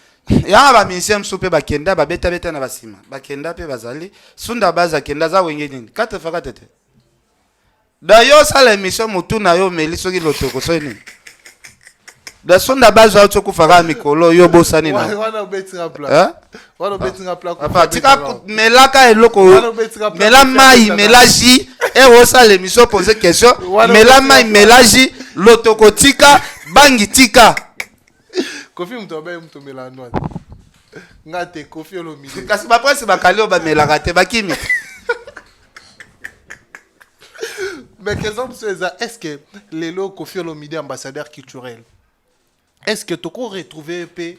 Yanga bamusicien mosusu mpe bakenda, babetabeta na basima, bakenda mpe bazali. Sunda base akenda, aza wenge nini, 4 fois 4 te. Da yo osala émission, motu na yo omeli soki lotoko soki nini. Da Sunda base auti okufa kaka mikolo, yo obosani na Wana obetinga pla. Hein? Wana obetinga pla. Papa, tika melaka eloko. Wana obetinga pla. Mela mai, mela jus e osala émission, pose question. Wana Mela obetinga mai, pla. Mela jus, lotoko tika, bangi tika. Kofi moto abaye moto omela noa nga te, Kofi Olomide. Kasi baprince bakali oyo bamelaka te, bakimi. Mais question mosusu eza: est ce que lelo Kofi Olomide, ambassadeur culturel, est ce que toko retrouver mpe,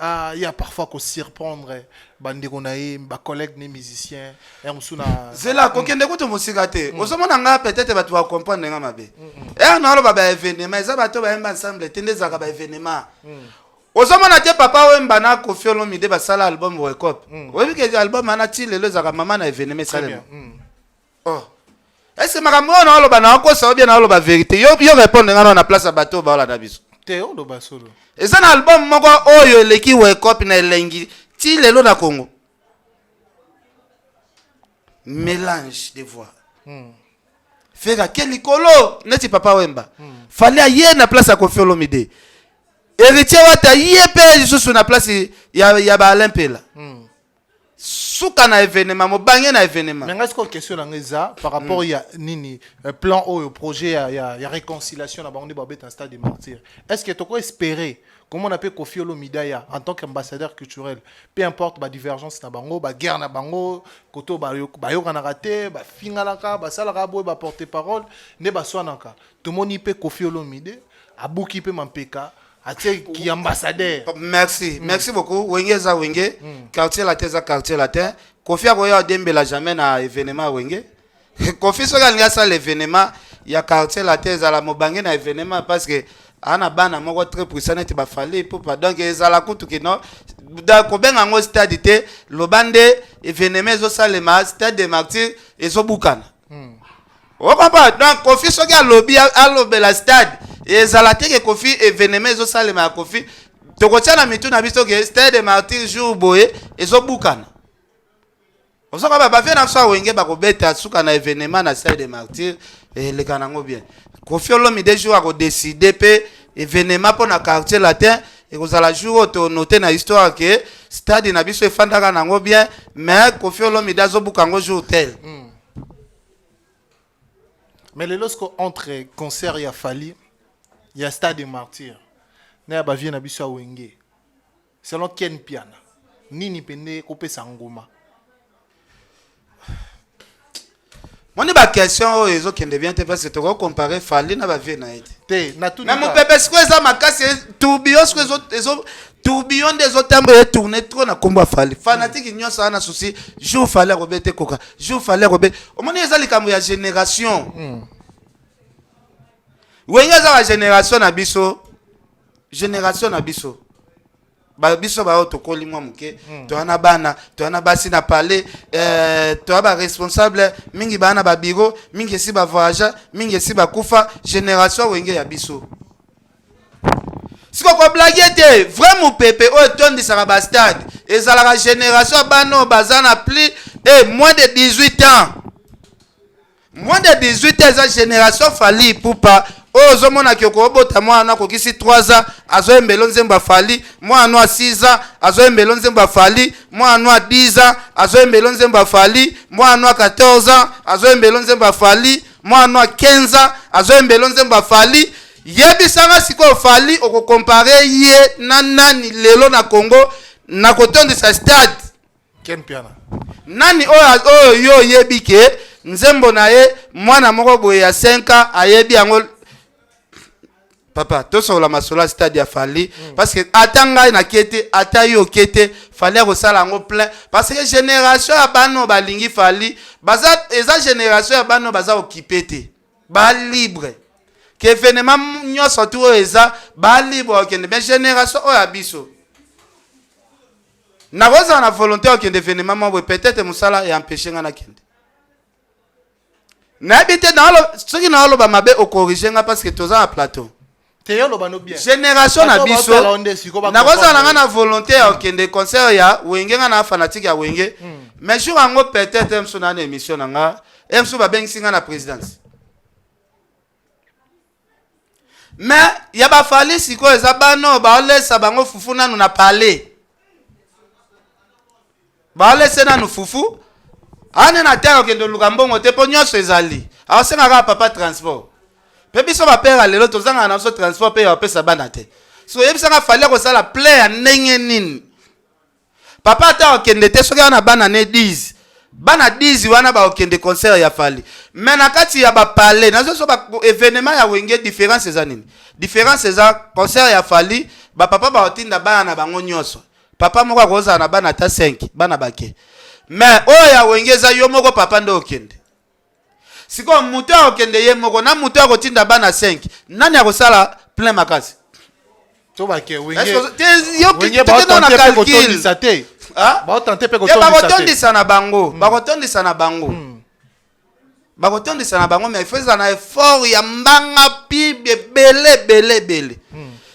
ah, ya parfois kosurprendre bandeko na ye, bacollègue ne musicien ya mosusu na Zela, kokende kutu mosika te. Ozomona nga, peut-être bato bacomprendre nga mabe. Ere naoloba baévénement, eza bato bayemba ensemble te nde ezalaka baévénement. Ozomona te, Papa Wemba na Kofi Olomide basala album Wekop. Oyebi ke album wana ti lelo ezalaka mama na événement esalema. Oh, est-ce makambo oyo naoloba naokosa ou bien naoloba vérité? Yo, yo répondre nga na place ya bato oyo baolanda biso. Te, oloba solo. Eza na album moko oyo eleki Wekop na elengi ti lelo na Congo? Mélange de voix. Ferre ake likolo neti Papa Wemba. Fally aye na place ya Kofi Olomide. Héritier Wata ye mpe lisusu na place ya ba Alain Mpela. Suka na événement, mobange na événement. Mais ngai sikoyo question na ngai eza par rapport ya nini, plan oyo, projet ya réconciliation na bango nde babeta na stade de Martyr. Est ce que toko espérer komona mpe Kofi Olomide aya en tant qu'ambassadeur culturel, peu importe badivergence na bango, baguerre na bango, koto bayokanaka te, bafinganaka, basalaka boye, baporte parole nde baswanaka, tomoni mpe Kofi Olomide abuki mpe mampeka, atie ki ambassadeur? Merci, merci beaucoup. Wenge eza Wenge, Quartier Latin eza Quartier Latin. Kofi akoya odembela jamais na événement ya Wenge. Kofi soki alingi asala événement ya Quartier Latin, ezala mobange na événement, parce que aa na bana moko très puissant neti baFally Ipupa. Donc ezala kutu kino da kobenga yango stade te, loba nde événement ezosalema stade de Martyr ezobukana. Okompa? Donc Kofi soki alobi alobela stade, ezala te ke Kofi, événement ezosalema ya Kofi, tokotia na mitu na biso ke stade de Martyr jour boye ezobukana. Ozoka bavie na biso ya Wenge bakobeta suka na événement na stade de Martyr, eleka nango bien. Kofi Olomide jour akodécider mpe événement mpo na Quartier Latin, ekozala jour oyo tonote na histoire ke stade na biso efandaka nango bien, mais Kofi Olomide azobuka yango jour tel. Mais lelo siko, entre concert ya Fally ya stade de Martyr na ya bavie na biso ya Wenge, selon Ken Piana, nini pende kopesa ngoma? Moni, baquestion oyo ezokende bien te, parce que tokocompare Fally na bavie na ye te. Te, natuni. Mais mopepe sikoyo eza makasi, tourbillon sikoyo ezo tourbillon nde ezotambola, etourne trop na nkombo ya Fally. Fanatique nyonso aza na souci, jour Fally akobeta ekoka, jour Fally akobeta. Omoni, eza likambo ya génération. Wenge eza ba génération na biso, génération na biso. Ba biso baoyo tokoli mwa moke, toya na bana, toya na basi na palais, toya baresponsable mingi, baa na babiro mingi, esi bavoyage mingi, esi bakufa. Génération Wenge ya biso siko koblague te. Vrai mopepe oyo etondisaka bastade ezalaka génération ya bana oyo baza na plus et moins de 18 ans. Moins de 18 ans eza génération Fally Ipupa. Oyo ozomonaki, okobota mwana akokisi 3 ans, azoyembela nzembo ya Fally. Mwana ya 6 ans azoyembela nzembo ya Fally. Mwana ya 10 ans azoyembela nzembo ya Fally. Mwana ya 14 ans azoyembela nzembo ya Fally. Mwana ya 15 ans azoyembela nzembo ya Fally. Yebisa nga sikoyo Fally okocompare ye na nani lelo na Congo na kotondisa stade? Ken Mpiana. Nani oyo oyo yo oyebi ke nzembo na ye mwana moko boye ya 5 ans ayebi yango? Papa, tosolola masolo ya stade ya Fally mm. Parce que ata ngai nakie te, ata yo okie te, Fally akosala yango plein parce que génération ya bana oyo balingi Fally baza, eza génération ya bana oyo baza okipe te, ba libre ke événement nyonso tu oyo eza ba libre okende. Mais génération oyo ya biso, nakozala na volonté okende événement moko boye, peut-être mosala ya empêche nga nakende, nayebi te. Soki naoloba mabe, ocorrige nga parce que toza na plateau. Te, yo loba no bien. Génération na biso, nakozala na nga na volonté ya okende concert ya Wenge, nga na fanatique ya Wenge, mais jour yango peut-être mosu na na émission na nga, mosu babengisi nga na présidence. Mais ya baFally sikoyo eza bana oyo baolesa bango fufu nanu na palais, baolese nanu fufu ane na te, okende oluka mbongo te, mpo nyonso ezali aosenga kaka papa transport. Mpe biso bapere lelo tozangaka na biso transport mpe ya bapesa bana te. So oyebisanga Fally akosala plein ya ndenge nini? Papa, ata akende te, soki wana bana ne 10, bana 10 wana bakokende concert ya Fally, mais na kati ya bapalais nazoso ba événement ya Wenge, différence eza nini? Différence eza concert ya Fally, bapapa bakotinda bana na bango nyonso. Papa moko akozala na bana ata 5, bana bake. Mais oyo ya Wenge eza yo moko papa nde okende. Sikoyo moto akokende ye moko na moto akotinda bana 5, nani akosala plein makasi? To bake Wenge. Na calcul te, baotante mpe. Bakotondisa na bango, bakotondisa na bango, bakotondisa na bango, mais il faut ezala na effort ya mbanga pibe ebele ebele ebele.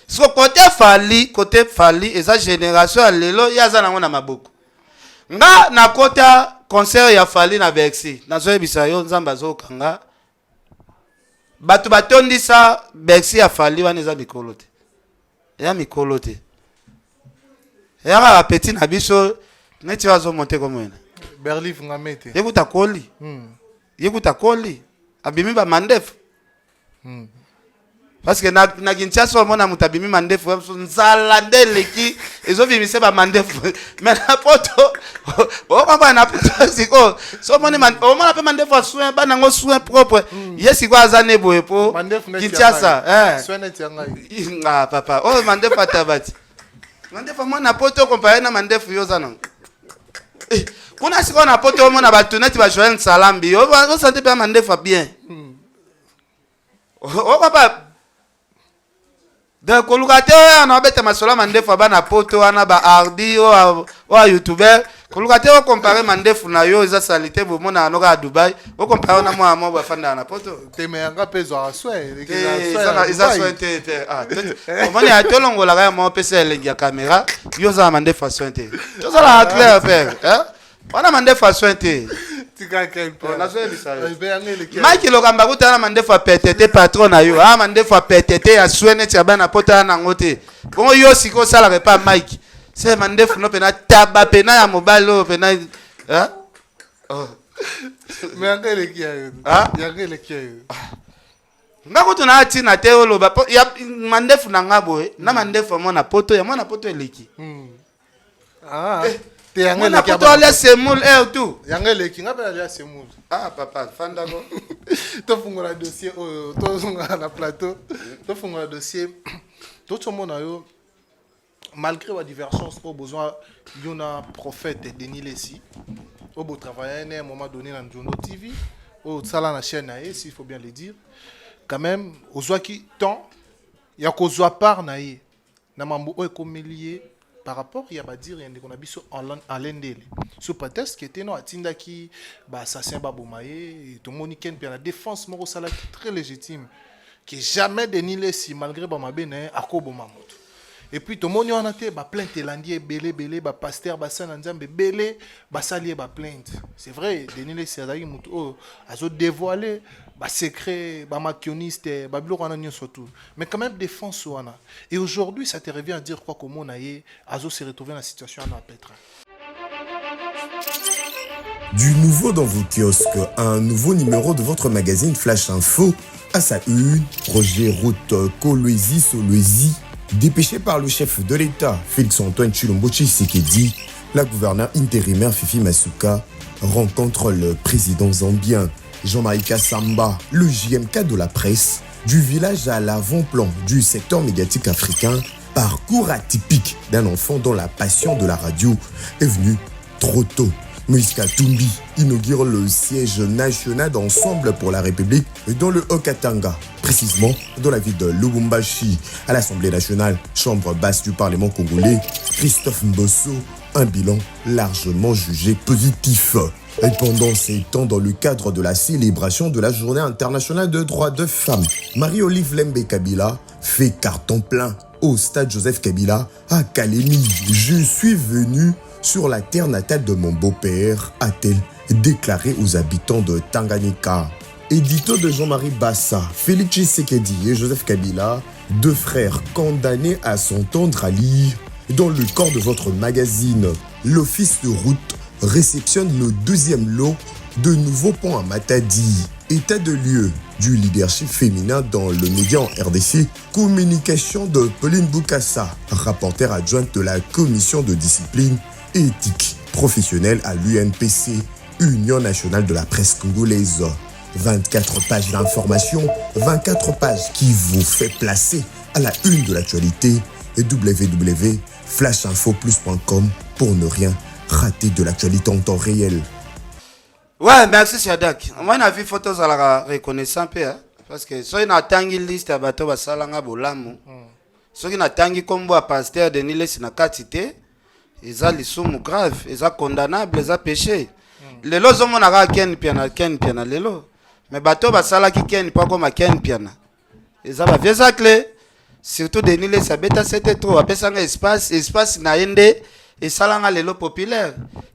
So côté Fally, côté Fally eza génération ya lelo, ye aza nango na maboko. Nga nakota concert ya Fally na Bercy, nazoyebisa yo, Nzambe azokanga bato batondisa Bercy ya Fally wana, eza mikolo te, eza mikolo te, eza kaka petit na biso neti oyo azomonte komwena. Berlif Ngamete. Ye kuta koli, ye kuta koli, abimi bamandefu. Parce que na Kinshasa omona moto abimi mandefu, nzala nde eleki ezobimisa bamandefu. Mais na poto, okomba na poto sikoyo, so omoni, omona mpe mandefu ya soin, bana yango soin propre. Ye sikoyo aza ne boye po Kinshasa. Ah papa, oyo mandefu atabati, mandefu amona poto compare na mandefu yo oza nango kuna. Sikoyo na poto omona bato neti ba Joel Nsalambi, osante mpe mandefu ya bien. O papa, donc koluka te oyo na obeta masolo ya mandefu ya bana poto wana, ba ardi oyo ya youtuber. Koluka te ocompare mandefu na yo, eza saleté. Bomonaka no kaka Dubai, ocompare na mwana moko bafandaka na poto. Teme yanga mpe ezwaka soin. Eza soin te te. Omoni, tolongolaka ya moko, opesa elengi ya caméra. Yo oza na mandefu ya soin te, tozalaka clair père, wana mandefu ya soin te. Nazoyebisa yo, Mike Lokamba kuta na mandefu ya pete te. Patron na yo a mandefu ya pete te ya soin neti ya bana poto ya nango te. Bongo yo sikoyo osalaka epa Mike, se mandefu no pena taba pena ya mobali oyo pena. Yango eleki ya yo, yango eleki ya yo. Nga kutu na ntina te oloba ya mandefu na nga boye na mandefu ya mwana poto, ya mwana poto eleki. Te, yango mwana poto alia semoule air tout. Yango eleki nga mpe nalia semoule. Ah papa, fandako. Tofungola dossier oyo, tozonga na plateau, tofungola dossier. Tozomona yo, malgré badivergence oyo bozwa yo na prophète Denis Lesi, oyo botravaille na un moment donné na Nzondo TV, oyo osala na chaîne na ye, s'il faut bien le dire quand même, ozwaki temps ya kozwa part na ye na mambo oyo ekomeli ye par rapport ya badire ya ndeko na biso Alain Ndele, sous prétexte ke te no atindaki baassassin baboma ye. Tomoni Ken mpe na défense moko osalaki très légitime que jamais Denis Lesi, malgré bamabe na ye, akoboma moto. Et puis tomoni wana te baplainte elandi ebele ebele, bapaster, basali na Nzambe ebele basali ye baplainte. C'est vrai, Denis Lesi azalaki motu oyo azodévoile basecret, bamakioniste, babiloko wana nyonso tout, mais quand même défense wana. Et aujourd'hui, ça te revient à dire quoi, komona ye azo se retrouver na situation wana pétrin? Du nouveau dans vos kiosques, un nouveau numéro de votre magazine Flash Info. À sa une, projet route Kolwezi-Solwezi, dépêché par le chef de l'État, Félix-Antoine Tshilombo Tshisekedi, la gouverneure intérimaire Fifi Masuka rencontre le président zambien Jean-Marie Kassamba, le JMK de la presse, du village à l'avant-plan du secteur médiatique africain, parcours atypique d'un enfant dont la passion de la radio est venue trop tôt. Moïse Katumbi inaugure le siège national d'Ensemble pour la République dans le Haut-Katanga, précisément dans la ville de Lubumbashi. À l'Assemblée nationale, chambre basse du Parlement congolais, Christophe Mbosso, un bilan largement jugé positif. Et pendant ces temps, dans le cadre de la célébration de la Journée internationale de droits de femmes, Marie-Olive Lembe Kabila fait carton plein au stade Joseph Kabila à Kalemi. Je suis venu sur la terre natale de mon beau-père, a-t-elle déclaré aux habitants de Tanganyika. Édito de Jean-Marie Bassa, Félix Tshisekedi et Joseph Kabila, deux frères condamnés à s'entendre à lire dans le corps de votre magazine. L'Office de route réceptionne le deuxième lot de nouveaux ponts à Matadi. État de lieu du leadership féminin dans le média en RDC, communication de Pauline Bukassa, rapporteure adjointe de la commission de discipline éthique professionnelle à l'UNPC, Union nationale de la presse congolaise. 24 pages d'informations, 24 pages qui vous fait placer à la une de l'actualité et www.flashinfoplus.com pour ne rien rater de l'actualité en temps réel. Ouais, merci Shadak. Moi na vie photo zalaka reconnaissant pe hein? parce que soki natangi liste ya bato basalanga bolamu soki natangi kombo ya pasteur Denis Lessi na kati te eza lisumu grave, eza condamnable, eza péché. Lelo ozomona kaka Ken Mpiana, Ken Mpiana lelo. Mais bato basalaki Ken po akoma Ken Mpiana. Eza ba vieux clé. Surtout Denis Lessi abeta sete trop, apesanga espace, espace na ye nde esalanga lelo populaire.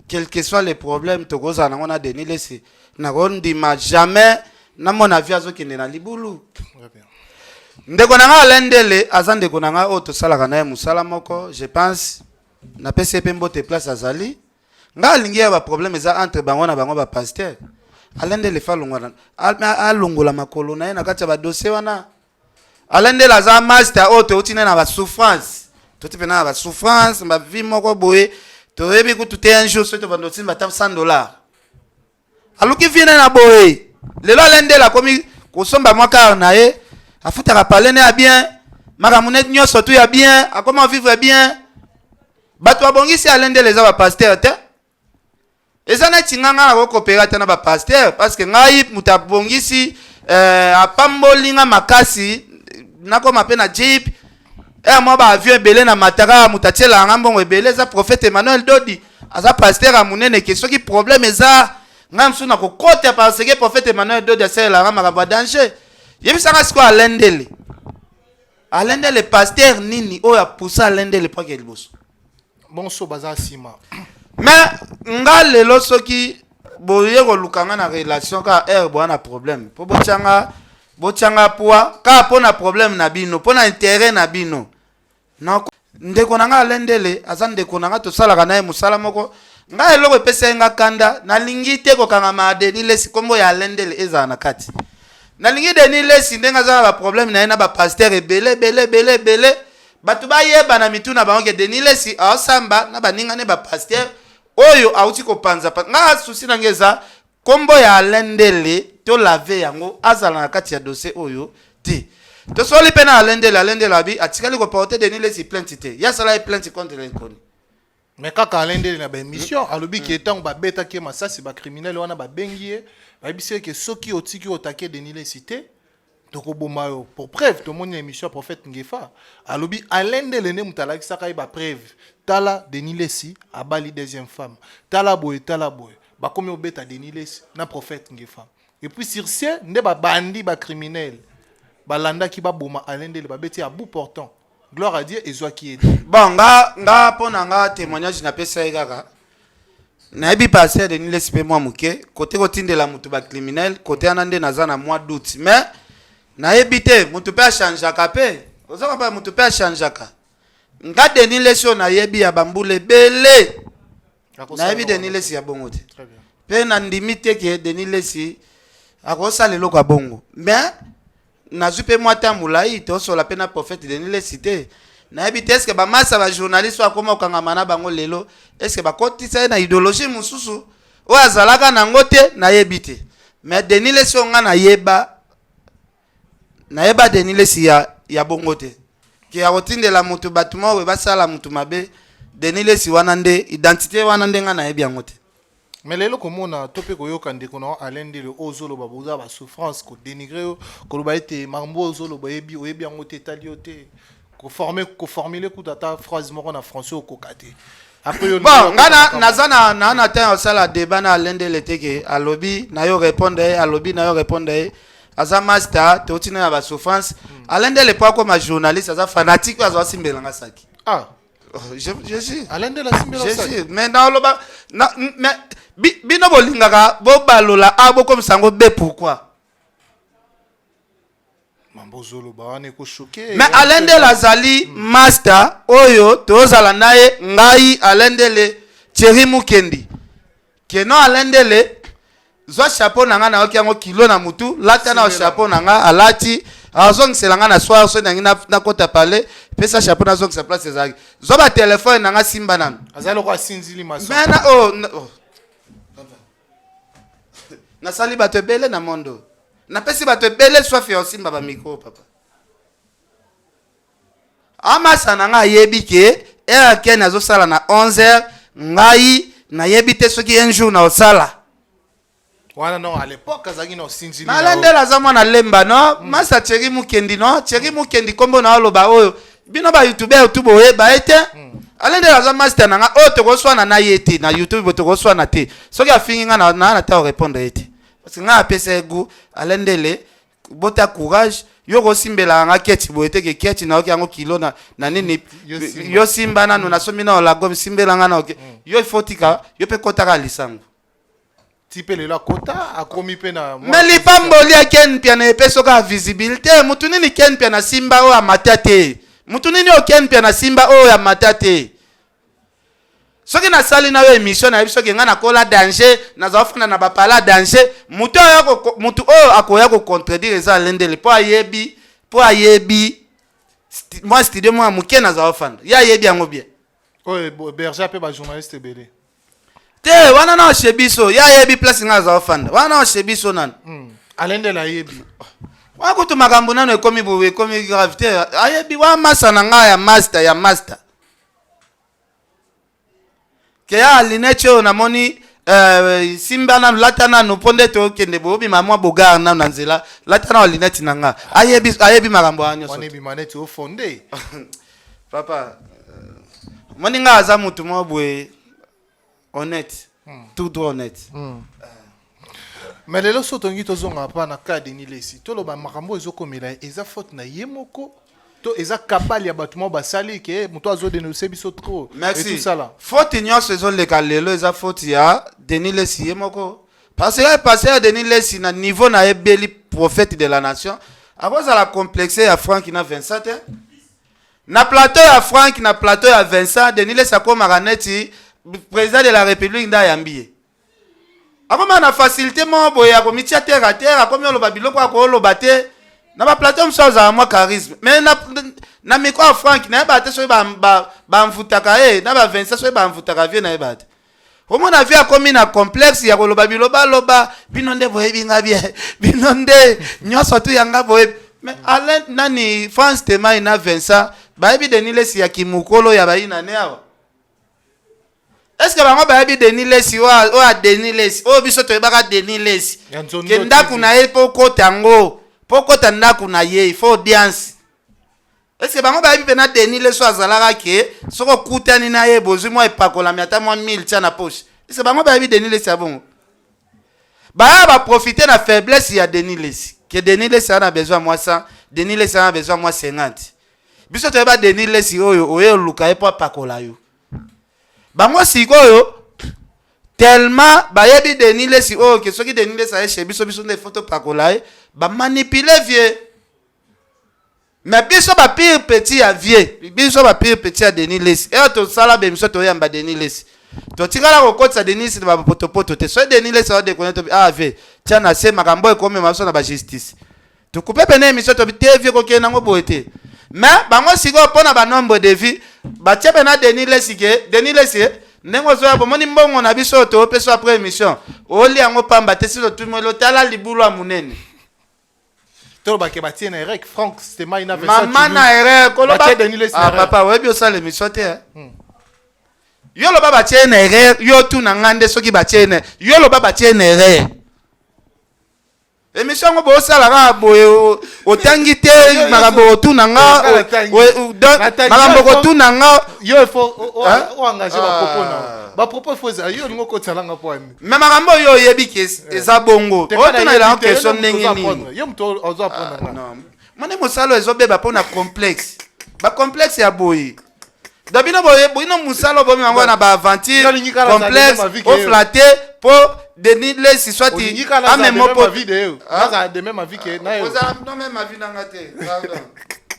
Quel que soit les problèmes tokozala nango na Denis Lessi, nakondima jamais namona vie azokende na libulu. Ndeko na nga Alain Ndele aza ndeko na nga oyo tosalaka na ye mosala moko, je pense napesi ye mpe mbote place azali. Nga alingi ya ba problème eza entre bango na bango ba pasteur. Alain Ndele fa alongola alongola makolo na ye na kati ya ba dossier wana. Alain Ndele aza master oyo touti na ba souffrance. Touti mpe na ba souffrance, ba vie moko boye. Toyebi kutu te un jour soki tobanda osimba ata 100 dollars. Aluki vie na boye. Lelo Alain Ndele akomi kosomba mwa car na ye, afutaka palais ne ya bien, makambo ne nyonso tu ya bien, akoma vivre bien. Bato babongisi Alain Ndele eza ba pasteur te. Eza neti nga nga nakokopera te na ba pasteur parce que ngai moto abongisi apamboli nga makasi nakoma pe na jeep. Mwa ba avion ebele na mataka moto atielaka nga mbongo ebele eza prophète Emmanuel Dodi. Aza pasteur ya monene ke soki problème eza ngai mosusu nakokota parce que prophète Emmanuel Dodi asalelaka makambo ya danger. Yebisanga sikoyo Alain Ndele. Alain Ndele pasteur nini oyo apusa Alain Ndele po akende liboso? Bonso baza nsima. Mais nga lelo soki boye koluka nga na relation kaka heure boya na problème po botianga botianga poids kaka po na problème na bino po na intérêt na bino. Na ndeko na nga Alain Ndele aza ndeko na nga tosalaka na ye mosala moko. Nga eloko epesa ye nga kanda nalingi te kokangama Denis Lessi kombo ya Alain Ndele ezala na kati. Nalingi Denis Lessi ndenge aza na ba problème na ye na ba pasteur ebele ebele ebele ebele bato bayeba na mitu na bango ke Denis Lessi aosamba na baninga ne ba pasteur oyo auti kopanza pa nga souci na nga eza kombo ya Alain Ndele to lave yango azala na kati ya dossier oyo te. Tosoli pe na Alain Ndele, Alain Ndele abi atikali ko porter Denis Lessi plainte te. Ye asala ye plainte contre l'inconnu. Mais kaka Alain Ndele na ba émission alobi ke tango babetaki ye masasi ba criminel wana babengi ye bayebisi ye ke soki otiki otake Denis Lessi te tokoboma yo. Pour preuve tomoni na émission ya prophète Ngefa alobi Alain Ndele nde moto alakisaka ye ba preuve, tala Denis Lessi abali deuxième femme, tala boye tala boye, bakomi obeta Denis Lessi na prophète Ngefa. Et puis sur ce nde babandi ba criminel balandaki baboma Alain Ndele babeti à bout portant. Gloire à Dieu ezwaki ye te. Bon nga nga pona nga témoignage na pesa ye kaka. Nayebi pasteur Denis Lessi pe mwa moke kote kotindela mutu ba criminel kote wana nde naza na mwa doute mais nayebi te mutu pe achangeaka pe oza comprendre mutu pe achangeaka nga Denis Lessi oyo nayebi ya bambula ebele nayebi Denis Lessi ya bongo te pe nandimi te ke Denis Lessi akosala eloko ya bongo mais. Nazwi mpe mwa temps molai tosola mpe na prophète Denis Lessi te. Nayebi te est-ce que bamasa ba journaliste oyo akoma kokangama na bango lelo, est-ce que bakotisa ye na idéologie mosusu oyo azalaka nango te, nayebi te. Mais Denis Lessi oyo nga nayeba, nayeba Denis Lessi ya bongo te. Ke ya kotindela moto bato moko boye basala moto mabe, Denis Lessi wana nde identité wana nde nga nayebi yango te. Mais lelo komona to pe koyoka ndeko na yo Alain Ndele oyo ozoloba boza ba souffrance ko denigrer yo koloba ete makambo oyo ozoloba oyebi oyebi yango te etali yo te ko former ko formuler kutu ata phrase moko na français okoka te après yo bon nga na naza na na na temps osala débat na Alain Ndele te ke alobi na yo répondre ye alobi na yo répondre ye aza master touti na ya ba souffrance Alain Ndele po akoma journaliste aza fanatique oyo azwa simbela nga saki. Ah. Oh, je suis. Alain Ndele asimbela Je suis. Mais na oloba na mais bino bolingaka bobalola a bokomisa yango B pourquoi? Mambo ozoloba wana ekochoke. Mais Alain Ndele azali master oyo tozala na ye ngai Alain Ndele Thierry Mukendi. Keno Alain Ndele zwa chapeau na nga nayoki yango kilo na mutu lata na chapeau na nga alati azongisela nga na soir soki nangi nakota palais pesa chapeau nazongisa place ezalaki zwa ba telefone na nga simba nanu azali lokola sinzili maso mais na oh, na, oh. Nasali bato ebele na monde oyo napesi bato ebele soif ya osimba ba micro papa Amasa na nga ayebi ke heure Ken azosala na 11 heures ngai nayebi te soki un jour naosala. Wana non, à l'époque azalaki na osinzili. Na Landela aza mwana lemba no, masa Thierry Mukendi no, Thierry Mukendi kombo na oloba oyo bino ba youtubeur tu boyeba ye te. Alendela aza master na nga oyo tokoswana na ye te na YouTube bo tokoswana te. Soki afingi nga na na ta répondre ye te. Parce que nga apesa ye goût Alendele bota courage yo kosimbelaka nga keti boye te ke keti nayoki yango kilo na, na nini yo simba nanu nasombi na olago simbela nga na oke yo ifo tika yo mpe kotaka lisango ti mpe lelo akota akomi mpe na me lipamboli ya ken mpiana epesi oka visibilité mutu nini ken mpiana simba oyo amata te mutu nini oyo ken mpiana simba oyo amata te Soki nasali na yo emission nayebi soki nga nakola danger nazala fanda na ba pala danger mutu oyo mutu oyo akoya ko contredire eza lendele po ayebi po ayebi mwa studio mwa moke nazala fanda ye ayebi yango bien oyo berger pe ba journaliste ebele te wana na chez biso ye ayebi place nga azala fanda wana chez biso nanu Alendele ayebi wana kutu makambo nanu ekomi boye ekomi grave te ayebi wa masa na nga ya master ya master Keya lunette oyo namoni euh, simba nanu lata nanu mpo nde tokende boye obima mwa bogar nanu na nzela lata nanu lunette na nga ayebi ayebi makambo wana nyonso wana ebima neti ofonde papa euh, moni nga aza motu moko boye honnête tout droit honnête Mais lelo so tongi tozonga pa na cas Denis Lessi toloba makambo ezokomela ye eza faute na ye moko to eza cabale ya bato moko basali ke moto azo denoncer biso trop et Merci. tout ça là. Faute nyonso ezoleka lelo eza faute ya Denis Lessi ye moko. Parce que pasteur Denis Lessi na niveau na ye beli prophète de la nation akozala complexe ya Franck na Vincent te. Na plateau ya Franck na plateau ya Vincent Denis Lessi akomaka neti président de la République nde ayambi ye. Akoma na facilité moko boye ya komitia terre à terre, akomi oloba biloko akoloba te. Na ba plateau mosusu azala mwa charisme. Mais na micro ya Franck nayebaka te soki bamvutaka ye, na ba Vincent soki bamvutaka vie nayebaka te. Omona vie akomi na complexe ya koloba biloba loba, bino nde boyebi nga bien, bino nde nyonso tu ya nga boyebi. Mais Alain nani France Temai na Vincent bayebi Denis Lessi ya kimukolo ya bayina ne awa. Est-ce que bango bayebi Denis Lessi oyo oyo ya Denis Lessi oyo biso toyebaka Denis Lessi Ya Nzondo ke ndako TV. na ye mpo okota yango mpo okota ndako na ye il faut audience. Est-ce que bango bayebi pena Denis Lessi oyo azalaka ke soki okutani na ye bozwi mwa epakolami ata mwa 1000 tia na poche. Est-ce que bango bayebi Denis Lessi ya bongo? Baya ba profiter na faiblesse ya Denis Lessi ke Denis Lessi aza na besoin ya mwa 100, Denis Lessi aza na besoin ya mwa 50. Biso toyeba Denis Lessi oyo oye oluka ye mpo apakola yo. Bango sikoyo tellement bayebi Denis Lessi oyo ke soki Denis Lessi aye chez biso biso nde faut topakola ye, ba manipuler vieux. Mais biso ba pire petit ya vieux, biso ba pire petit ya Denis Lessi. Eyo tosala ba émission toyamba Denis Lessi. Totikala kokotisa Denis Lessi na ba potopoto te. Soki Denis Lessi azo déconner to ah vieux, tia na se makambo ekomema biso na ba justice. Tocoupe pene émission, tobi te vie kokende nango boye te. Mais bango sikoyo mpo na banombre de vie batie pena Denis Lesi ke Denis Lesi ndenge ozoya bomoni mbongo na biso oyo toopesa après émission olia yango pamba te si totumeli otala libulu ya monene. Tolobake batie na erreur Frank Stemay na mama na erreur koloba ah, papa oyebi osala émission te eh? Yo loba batie na erreur, yo tuna nga nde soki batie na yo loba batie na erreur. Émission yango bosala kaka boye, otangi te makambo otuna nga, makambo kotuna nga. Yo il faut oengage bapropos na bapropos, faut ezala yo olingi okotialanga mpo ani. Mais makambo oyo oyebi ke eza bongo, otuna elanga question ndenge nini? Yo moto ozo apprendre nga. Moni mosala ezobeba mpo na complexe, bacomplexe ya boye. Donc bino boye bino mosala obomi yango na baaventure complexe oflate mpo Denis Lesi soit amemo po ozala même avis nanga te. Pardon,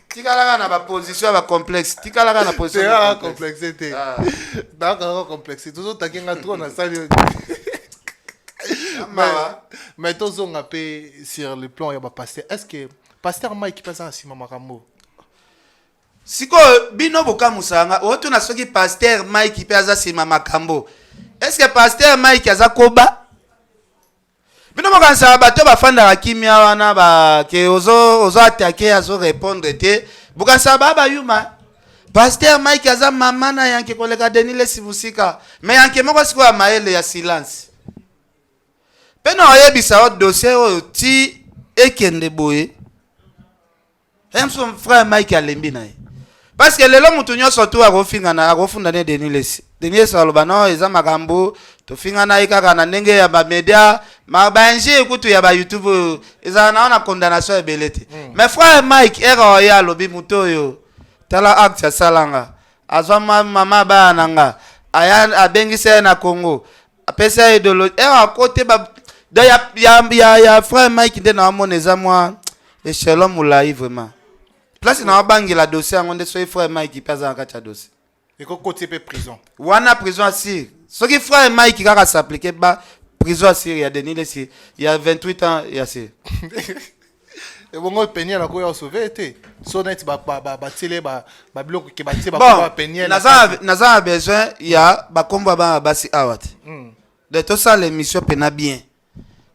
tikalaka na baposition ya bacomplexe, tikalaka na position complexe te, nakaka complexe, tozotake nga trop na sali. Mais tozonga mpe sur le plan ya bapasteur, est ce que pasteur Mike mpe aza na nsima makambo? Sikoyo bino bokamusaka nga, otuna soki pasteur Mike mpe aza nsima makambo. Est ce que pasteur Mike aza koba? Bino bokanisaka bato bafandaka kimia wana bake ozo, ozo atake azo répondre te, bokanisaka baa bayuma. Pasteur Mike aza mama na yanke koleka Denis Lesi mosika, me yanke moko sikoyo ya mayele ya silence mpe na oyebisa yo dossier oyo ti ekende boye. Mosusu frère Mike alembi na ye parce que lelo mutu nyonso tu akofingana, akofunda ne Denis Lesi. Denis Lesi aloba no eza makambo tofingana ye kaka na ndenge ya bamedia ma bainjure kutu ya bayoutube oyo ezala na wana condamnation ebele te. Mais frère Mike ere oyo alobi motu oyo tala acte asalanga, azwa mama baya na nga, aya abengisa ye na Congo, apesa ye idéologie ere akote ba donc ya, ya, ya, ya frère Mike nde naomona eza mwa échelon molai vraiment. Place na wabangela dossier yango nde soki frère Mike mpe aza na kati ya dossier ekokoti mpe prison. Wana prison asire soki frère Mike kaka s'applique ba prison asire ya Denis Lesi ya 28 ans ya sire. Ebongo Peniel akoya osauve te so neti batiele babiloko ke batie bon Peniel naza na besoin ya bakombo ya bana basi awa te. Donc tosala émission pena bien.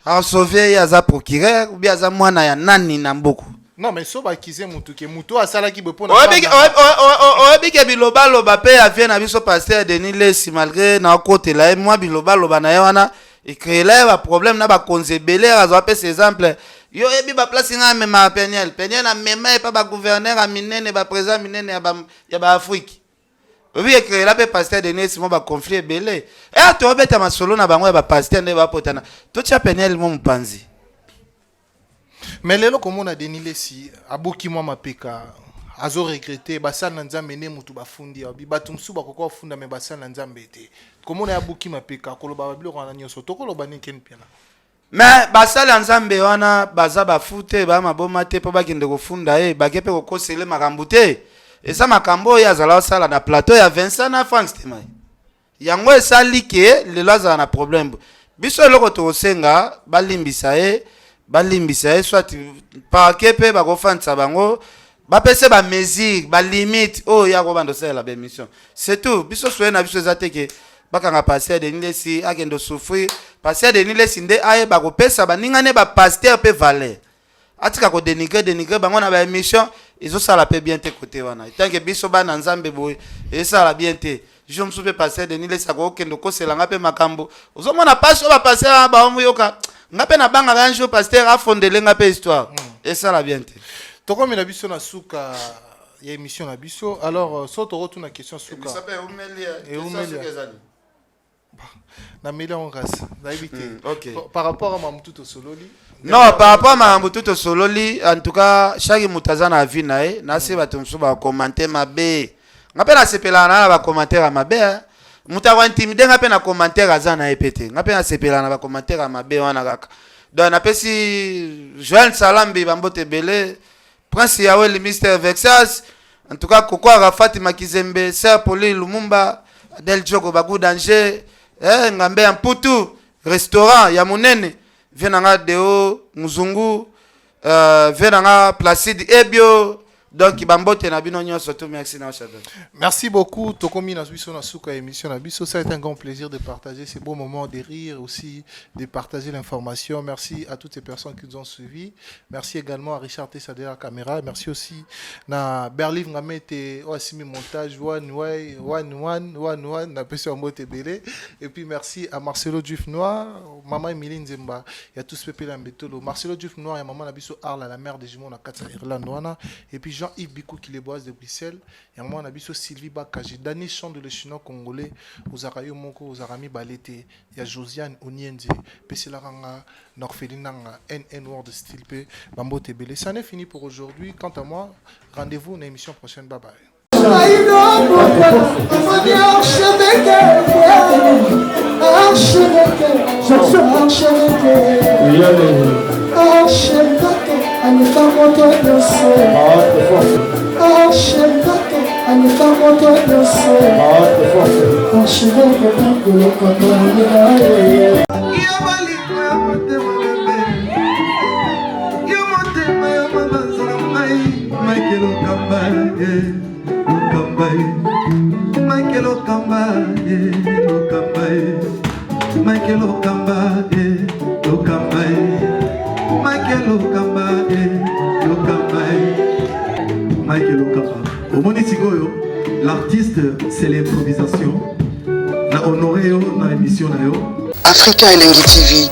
Asauve ye aza procureur ou bien aza mwana ya nani na mboku? Non, mais so bakize mutu ke mutu asalaki boye mpona oyebi ke bilobaloba mpe ya vie na biso pasteur Denis Lesi, malgré nakotela ye mwa bilobaloba na ye wana ecréela ye baproblème na bakonzi ebele. Azwa apesa exemple, yo oyebi baplace ngai amemaka Peniel, Peniel amema ye mpa bagouverneur ya minene, baprésident minene ya baafrike. Oyebi ecréela mpe pasteur Denis mo baconflit ebele e tobeta masolo na bango ya bapasteur nde bapotana totia Peniel mo mopanzi. Mais lelo komona Denis Lesi abuki mwa mapeka, azo regrete basali na Nzambe nde mutu bafundi abi bato mosusu bakoki bafunda me basali na Nzambe te. Komona ye abuki mapeka, koloba babiloko wana nyonso, tokoloba nini Ken Piana? Mais basali ya Nzambe wana baza bafu te, baya maboma te mpo bakende kofunda ye, bake mpe kokosele makambo te. Eza makambo oyo azala osala na plateau ya Vincent na Frank Stemay, yango esali ke lelo azala na problème. Biso eloko tokosenga, balimbisa ye, balimbisa ye, soit parquet mpe bakofandisa bango, bapesa bamesure, balimite oyo ya kobanda osalela baémission, c'est tout. Biso soye na biso eza te ke bakanga pasteur Denis Lesi akende osouffrir. Pasteur Denis Lesi nde ayeba kopesa baninga ne bapasteur mpe valeur, atika kodénigre dénigre bango na baémission, ezosala mpe bien te kote wana. Etanke biso bana Nzambe boye ezosala bien te. Jour mosusu mpe pasteur Denis Lesi akokende okoselanga mpe makambo ozomona pasi oyo bapasteur wana baomoyoka nga mpe nabangaka un jour pasteur afondele nga mpe histoire esala bien te. Tokomi na biso na suka ya émission na biso. Alors so tokotuna question suka. Eumeli na meli yango kasi nayebi te. Par rapport à mamutu tosololi. Non, par rapport à makambo tu tosololi, en tout cas chaque moto aza na avis na ye. Nasi bato mosusu bakomante mabe, nga mpe nasepelaka na bacommentaire ya mabe. Moto akointimide nga mpe na commentaire aza na ye mpe te. Nga mpe nasepelaka na bacommentaire ya mabe wana kaka. Donc napesi Joel Salambi bambote ebele, Prince Yaweli, Mister Vexas, en tout cas Koko Arafat Makizembe, Sœur Pauline Lumumba, Adèle Djogo Bagou Danger, eh, Ngambe ya Mputu, restaurant ya monene, vie nanga Deo Muzungu, Euh, vie na nga Placide Ebio donc bambote na bino nyonso tout merci na Shadrach. Merci beaucoup Tokomi na biso na suka émission na biso ça a été un grand plaisir de partager ces beaux moments de rire aussi de partager l'information. Merci à toutes ces personnes qui nous ont suivis. Merci également à Richard Tessa derrière la caméra. Merci aussi na Berliv Ngamete oyo asimi montage one way one one one one na pesi yango ebele. Et puis merci à Marcelo Diouf Noir, maman Emilie Nzemba, ya tous Pepe Lambetolo. Marcelo Diouf Noir ya maman na biso Arla la mère des jumeaux na kati ya Irlande wana. Et puis Jean-Yves Bikou qui les boise de Bruxelles, ya maman na biso Sylvie Bakaji, Dani Chant de le chinois congolais, ozaka yo moko ozaka mibale te, ya Josiane Onienze, peselaka nga na orpheline nanga NN World Style pe bambote ebele. Ça n'est fini pour aujourd'hui. Quant à moi, rendez-vous na émission prochaine. Bye bye. Michael Okamba. Omoni sikoyo, l'artiste c'est l'improvisation. Na honoré yo na émission na yo. Africa Elengi TV,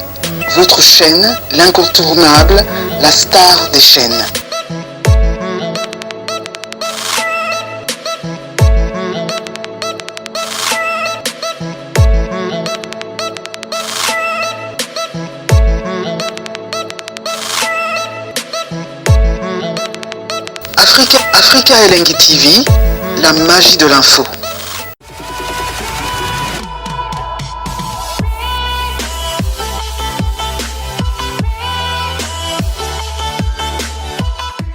votre chaîne, l'incontournable, la star des chaînes. Africa, Africa Elengi TV, la magie de l'info.